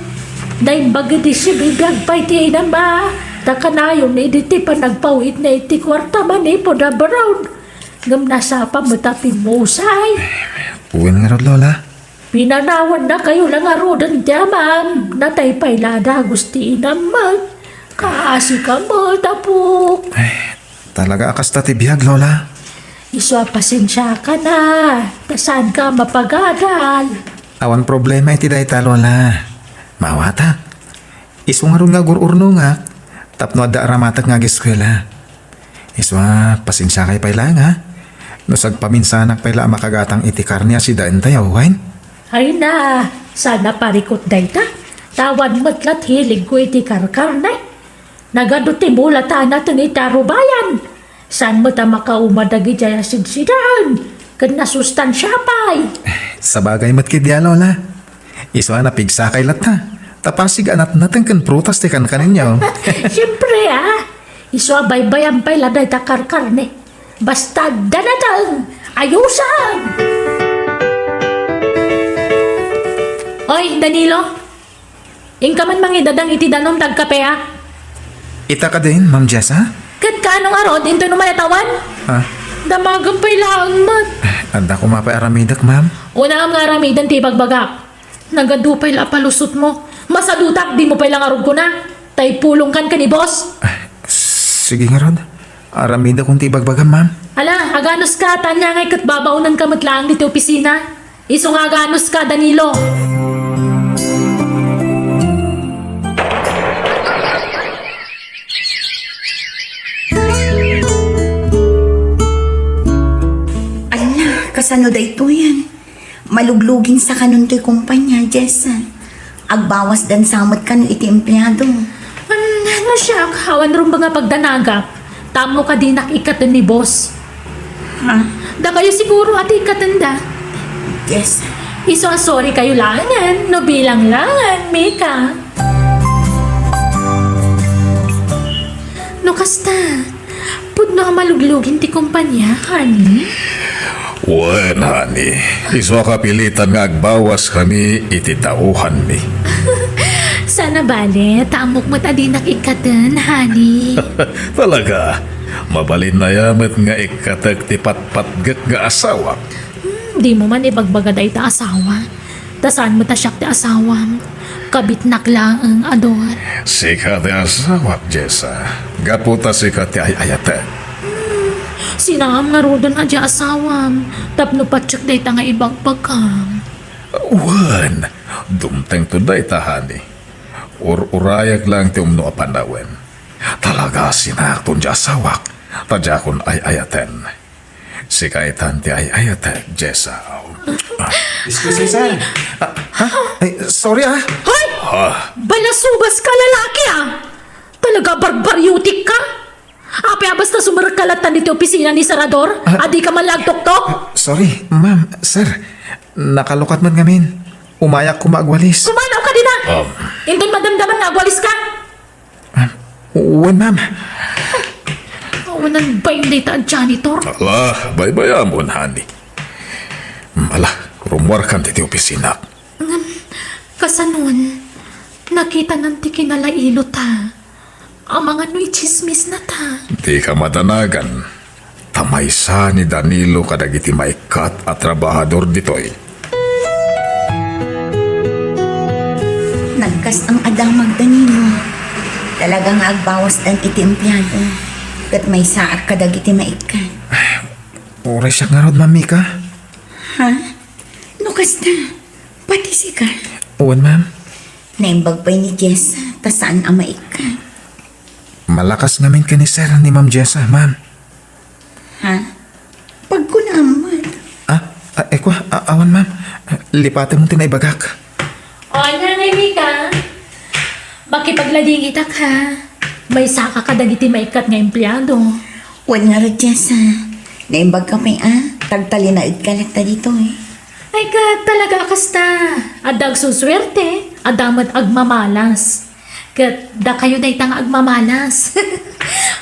Naimbag idi sibibiag pay ti inam a, ta kanayon idi ti panagpaw-itna iti kuarta manipud abroad. Ngem nasapa met a pimmusay. Wen ngarud, Lola. Pinanawannakayo la ngaruden ti amam. Natay pay la a dagus ti inam met. Kaasika met, apok. Ay, talaga a kasta ti biag, Lola. Isu a pasensiaka na, ta saanka a mapagadal. Awan problema iti dayta, Lola. Maawatak. Isu ngarud nga agur-urnongak tapno adda aramatek nga ageskuela. Isu a, pasensiakay pay laeng, ha? No sagpaminsanak pay la a makagatang iti karne a sidaentayo, wen? Ay na, saan a parikut dayta. Ta awan met la ti hiligko iti karkarne. Nagadu ti mula ta naten iti arubayan. Saan met a makauma dagidiay a sidsidaan ken nasustansia pay. Sabagay met ketdi a, Lola. Isu a, napigsakay latta. Ta pasig a natnaten ken prutas ti kankaninyo. Siempre, a. Isu a, baybayan pay la dayta karkarne. Basta adda nateng, ayusen! Oy, Danilo, inka man mangidadang iti danum ta agkapeak. Ita kadin, Ma'am Jessa? Ket kaano ngarud, intoy no mayatawan? Ah. Damagem pay laeng met. Adda koma pay aramidek, ma'am. Unaem nga aramiden ti ibagbagak. Nagadu pay la a palusotmo. Masadutak, dimo pay la ngarud kuna. Ta ipulongkan ken ni boss. Ah, sige ngarud. Aramidakon ti ibagbagam, ma'am. Ala, aganuska, ta ania ngay ket babaonenka met laeng ditoy opisina. Isu nga aganuska, Danilo. Ala, kasano daytoyen? Maluglugin sa kanon toy kumpanya, Jessa. Agbawasdan sa met kano iti empleado. Ano siak, awan rumbeng a pagdanagak. Tammo ka dinak ikkaten ni boss. Ha? Dakayo siguro a ti ikkatenda. Yes. Isu a sorry kayo laengen, no bilang laeng, Mika. No kasta, pudno a maluglugin ti kumpanya, honey? Wen, honey. Isu a kapilitan nga agbawas kami iti tauhanmi. Sana bale, ta ammok met a dinak ikkaten, honey. Talaga, mabalin aya met nga ikkatek ti patpatgek nga asawak. Hmm, dimo man ibagbaga dayta asawa. Ta saan met a siak ti asawam. Kabitnak laeng, Ador. Sika ti asawak, Jessa. Gapu ta sika ti ay-ayatek. Hmm, sinaam ngaruden a di asawam. Tapno patiek dayta nga ibagbagam. Wen, dumtengto dayta, honey. Ur-urayek laeng ti umno a panawen. Talaga a sinaakton ti asawak, ta diakon ay-ayaten. Sika itan ti ay-ayatek, Jessa. Excuse me, sir. Ah, ha? Ay, sorry, ah. Hoy! Ah. Balasubas ka, lalaki, ah! Talaga, barbariotik ka! Apay a basta sumerek ka latta ditoy opisina ni Sir Ador? Ah. A dika man la agtoktok? Sorry, ma'am, sir. Nakalukat met ngamin. Umayak koma agwalis. Kumanaw ka dina! Um. Inton madamdaman nga agwalis ka! Ah, wen, ma'am. Awanan bain dayta a janitor. Ala, baybayamon, honey. Ala, rummuarkan ditoy opisina. Ngem, kasanon, nakitanan ti kinalailota. Amangan no itsismisnata. Dika madanagan. Ta maysa ni Danilo kadagiti maikkat a trabahador ditoy. Nagkastam a damag, Danilo. Talaga nga agbawasdan iti empleado. Ket maysaak kadagiti maikkat. Uray siak ngarud, Ma'am Mika. Ha? No kasta, pati sika? Wen, ma'am. Naimbag pay ni Jessa, ta saan a maikkat. Malakas ngamin ken ni Sir ni Ma'am Jessa, ma'am. Ha? Pagkunaam met. Ah, ah, ekwa, ah, awan, ma'am. Lipatem ti naibagak. O, ania ngay, Mika? Makipagladingitak, ha? Maysaka kadagiti maikkat nga empleado. Wen ngarud, Jessa. Naimbagka pay a, tagtalinaedka latta ditoy. Ay, ket talaga a kasta. Adda agsusuerte, adda met agmamalas. Ket dakayo dayta nga agmamalas.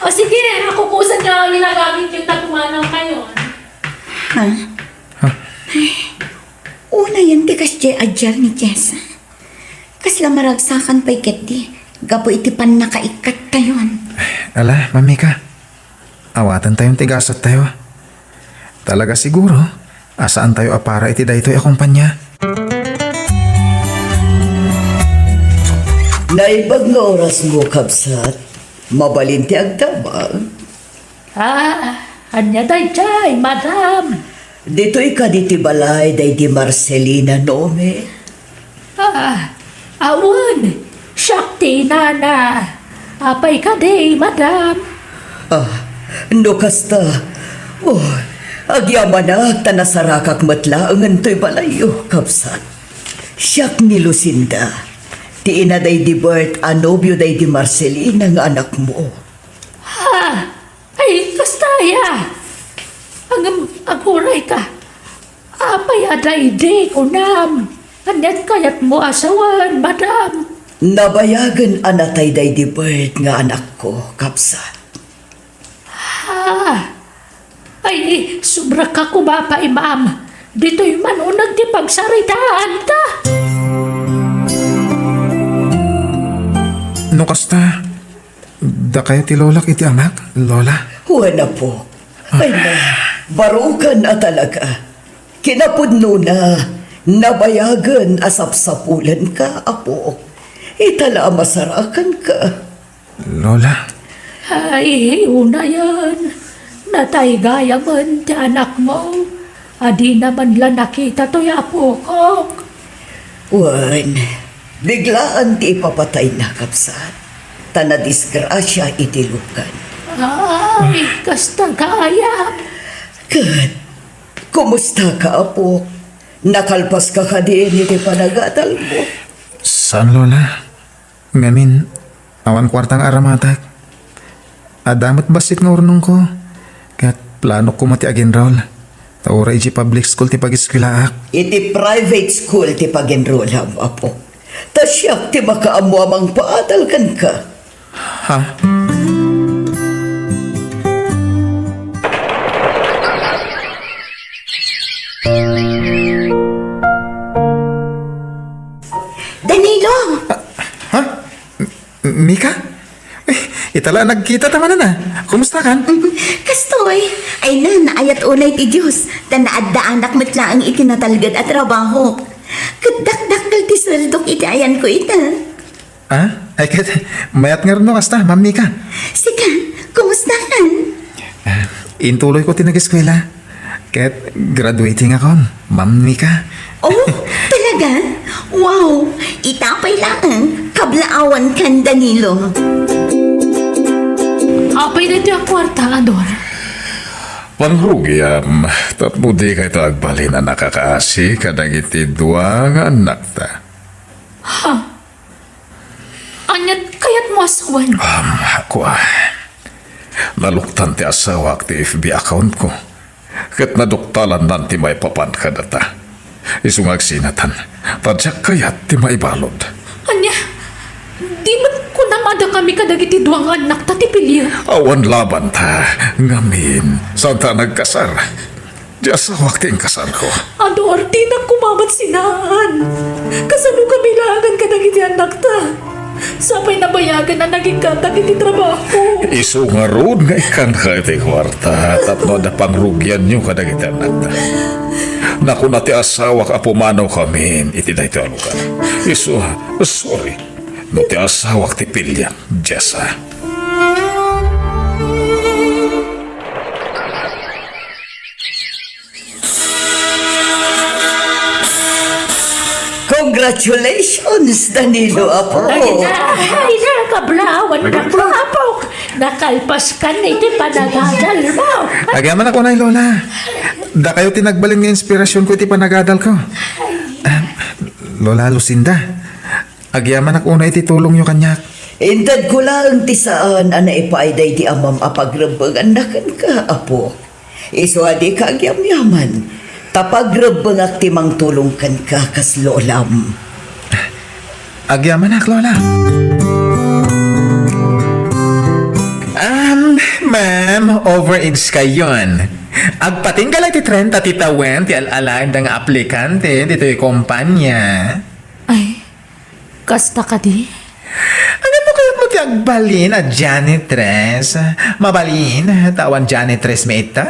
O sige, akukusan nga ginagamit ket ta pumanaw kayo. Ha? Ha? Ay, unayen ti kasdiay a diar ni Jessa. Kasla maragsakan pay ketdi, gapu iti pannakaikkattayon. Ala, Ma'am Mika, awatentayon ti gasattayo. Talaga siguro a saantayo a para iti daytoy a kumpanya. Naimbag nga orasmo, kabsat. Mabalin ti agdamag. Ah, ania daydiay, madam? Ditoy kadi ti balay daydi Marcelina Nome? Ah, awan. Siak ti inana. Apay kadi, madam? Ah, no kasta, oh, agyamanak ta nasarakak met laengen toy balayyo, kabsat. Siak ni Lucinda, ti ina daydi Bert a nobio daydi Marcelina nga anakmo. Ha? Ay, kasta aya? Ngem aguray ka. Apay a daydi, kunam? Aniat kayatmo a sawen, madam? Nabayagen a natay daydi Bert nga anakko, kabsat. Ha? Ay, sobra ka koma pay, ma'am. Ditoy man uneg ti pagsaritaanta. No kasta, dakayo ti lolak iti anak, Lola? Wen, apo. Ay na, barukan a talaga. Kinapudnona, nabayagen a sapsapulenka, apo. Ita la a masarakanka. Lola? Ay, unayen, natay gayamen ti anakmo. Adina man la nakita toy apokok. Wen, biglaan ti ipapatayna, kabsat, ta nadisgrasia iti lukan. Ay, kasta gayam. Ket, kumusta ka, apok? Nakalpaska kadi iti panagadalmo? Saan, Lola. Ngamin, awan kuarta nga aramatek. Adda met bassit nga urnongko, ket planok koma ti ag-enroll. Ta uray idiay public school ti pag-eskuelaak. Iti private school ti pag-enrollam, apo. Ta siak ti makaammo a mangpaadal kenka. Ha? Danilo! Ah, ha? M-, Mika? Eh, ita la a nagkitata manen a. Kumusta kan? Kastoy, ay na, naayat unay ti Dios, ta naaddaanak met laeng iti natalged a trabaho. Ket dakdakkel ti sueldok iti ayanko ita. Ah? Ay, ket, mayat ngarud no kasta, Ma'am Mika. Sika, kumusta kan? Ah, intuloyko ti nag-eskuela. Ket, graduating akon, Ma'am Mika. Oh, talaga? Wow! Ita pay laeng, kablaawan kan, Danilo. Apay daytoy a kuarta, Ador? Pangrugiam, tapno dikayto agbalin a nakakaasi kadagiti dua nga annakta. Ha? Aniat kayatmo a sawen? Um, kua, naluktan ti asawak ti F B account ko, ket naduktalannan ti maipapan kadata. Isu nga agsinatan, ta diak kayat ti maibalud. Ania? Di met kunam a dakami kadagiti dua nga annakta ti pilia? Awan labanta, ngamin, saanta a nagkasar. Ti asawak ti inkasarko. Ador, dinak koma met sinaan. Kasano kami laengen kadagiti annakta? Sapay nabayagen a nagikkantak iti trabaho. Isu ngarud nga ikkanka iti kuarta tapno adda pangrugianyo kadagiti annakta. Nakuna ti asawak a pumanawkamin iti daytoy a lugar. Isu, sorry. No ti asawak ti piliam, Jessa. Congratulations, Danilo, apo. Ay na, ay na, kablaawan, apo, apo. Nakalpaskan iti panagadalmo. Agyamanak unay, Lola. Dakayo ti nagbalin nga inspirasionko iti panagadalko. Ah, Lola Lucinda, agyamanak unay iti tulongyo kaniak. Intedko laeng ti saan a naipaay daydi amam a pagrebbenganna kenka, apo. Isu a dika agyamyaman, ta pagrebbengak ti mangtulong kenka kas lolam. Agyamanak, Lola. Um, ma'am, overage kayon. Agpatingga la iti trenta ti tawen ti al-alaenda nga aplikante ditoy kompania. Ay, kasta kadi? Ngem no kayatmo ti agbalin a janitress, mabalin ta awan janitress met ita.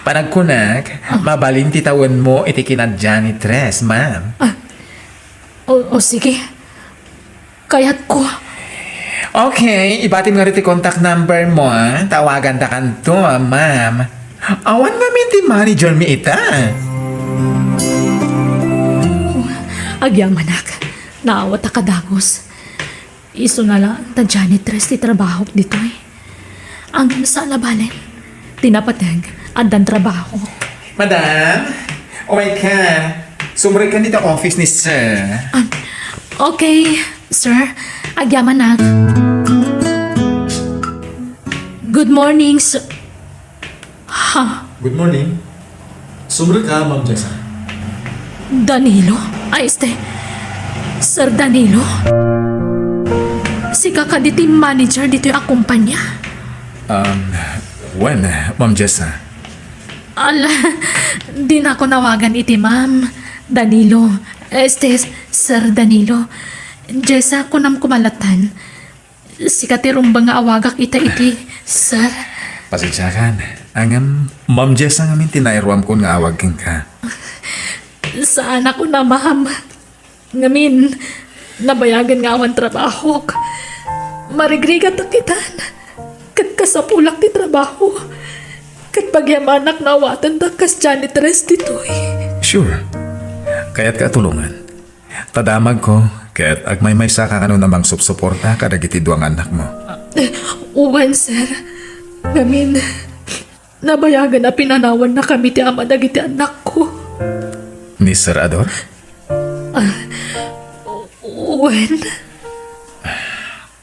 Panagkunak, mabalin ti tawenmo iti kina-janitress, ma'am. Ah, o, o, sige. Kayatko. Okay, ibatim ngarud ti contact number mo, ah. Tawagandakanto, ah, ma'am. Awan ngamin ti manager mi ita. Agyamanak, naawat a kadagus. Isuna laeng ta janitress ti trabahok ditoy. Ang sala balen, ti napateg, addan trabaho. Madam, umayka. Sumrekkan dita office ni sir. Ah, okay, sir. Agyamanak. Good morning, sir. Ha? Good morning. Sumrekka, Ma'am Jessa. Danilo? Ay, este, Sir Danilo? Sika kadi ti manager ditoy a kumpanya? Um, wen, Ma'am Jessa. Ala, dinakon awagan iti ma'am. Danilo. Este, Sir Danilo. Jessa, kunam koma latta. Sika ti rumbeng nga awagak ita iti, sir. Pasensiakan. Ngem, Ma'am Jessa ngamin ti nairuamkon nga awag kenka. Saanak una, ma'am. Ngamin, nabayagen nga awan trabahok. Marigrigatak itan. Ket kasapulak ti trabaho. Ket pagyamanak nga awatendak kas janitress ditoy. Sure. Kayatka a tulongan. Ta damagko, ket agmaymaysaka nga no na mangsupsuporta kadagiti dua nga annakmo. Wen, sir. Ngamin, nabayagen a pinanawannakami ti ama dagiti annakko. Ni Sir Ador? Ah, wen.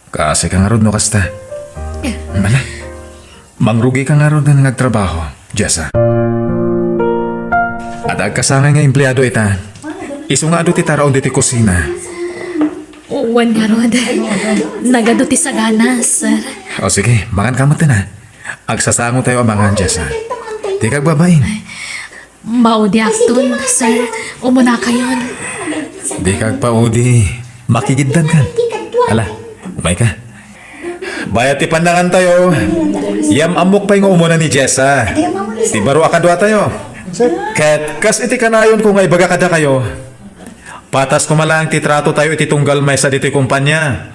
Kaasika ngarud no kasta. Mala. Mangrugika ngarud nga agtrabaho, Jessa. Adda agkasangay nga empleado ita. Isu nga adu ti taraon ditoy kusina. Wen ngarud. Nagadu ti sagana, sir. O sige, manganka metten a. Agsasangotayo a mangan, Jessa. Dika agbabain. Maudiakton, sir. Umunakayon. Dika agpaudi. Makigiddankan. Ala, umayka. Bayat ti pannangantayo, yam-ammok pay nga umuna ni Jessa. Ti baro a kaduatayo. Ket kas iti kanayonko nga ibaga kadakayo, patas koma laeng ti tratotayo iti tunggal maysa ditoy kumpania.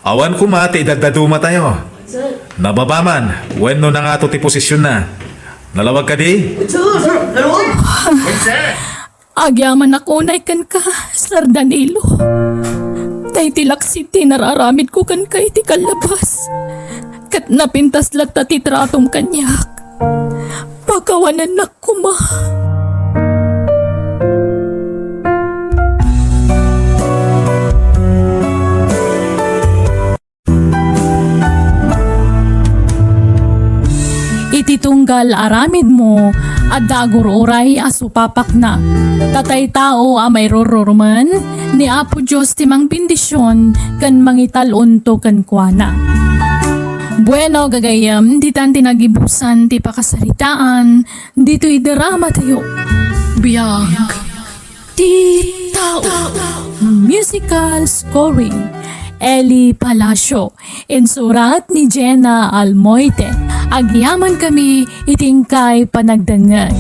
Awan koma ti idaddadumatayo. Nababa man wenno nangato ti posisionna. Nalawag kadi? Agyamanak unay kenka, Sir Danilo. Ta iti laksid ti nararamidko kenka iti kallabas, ket napintas latta ti tratom kaniak. Pakawanennak koma. Iti tunggal aramidmo, adda agur-uray a supapakna. Ta tay tao a mairururmen, ni Apo Dios ti mangbendision ken mangital-onto kenkuana. Bueno, gagayyem, ditan ti nagibusan ti pakasaritaan ditoy drama tayo. Biag ti tao. Musical scoring, Eli Palacio. Insurat ni Jenna Almoite. Agyamankami iti inkay panagdengngeg.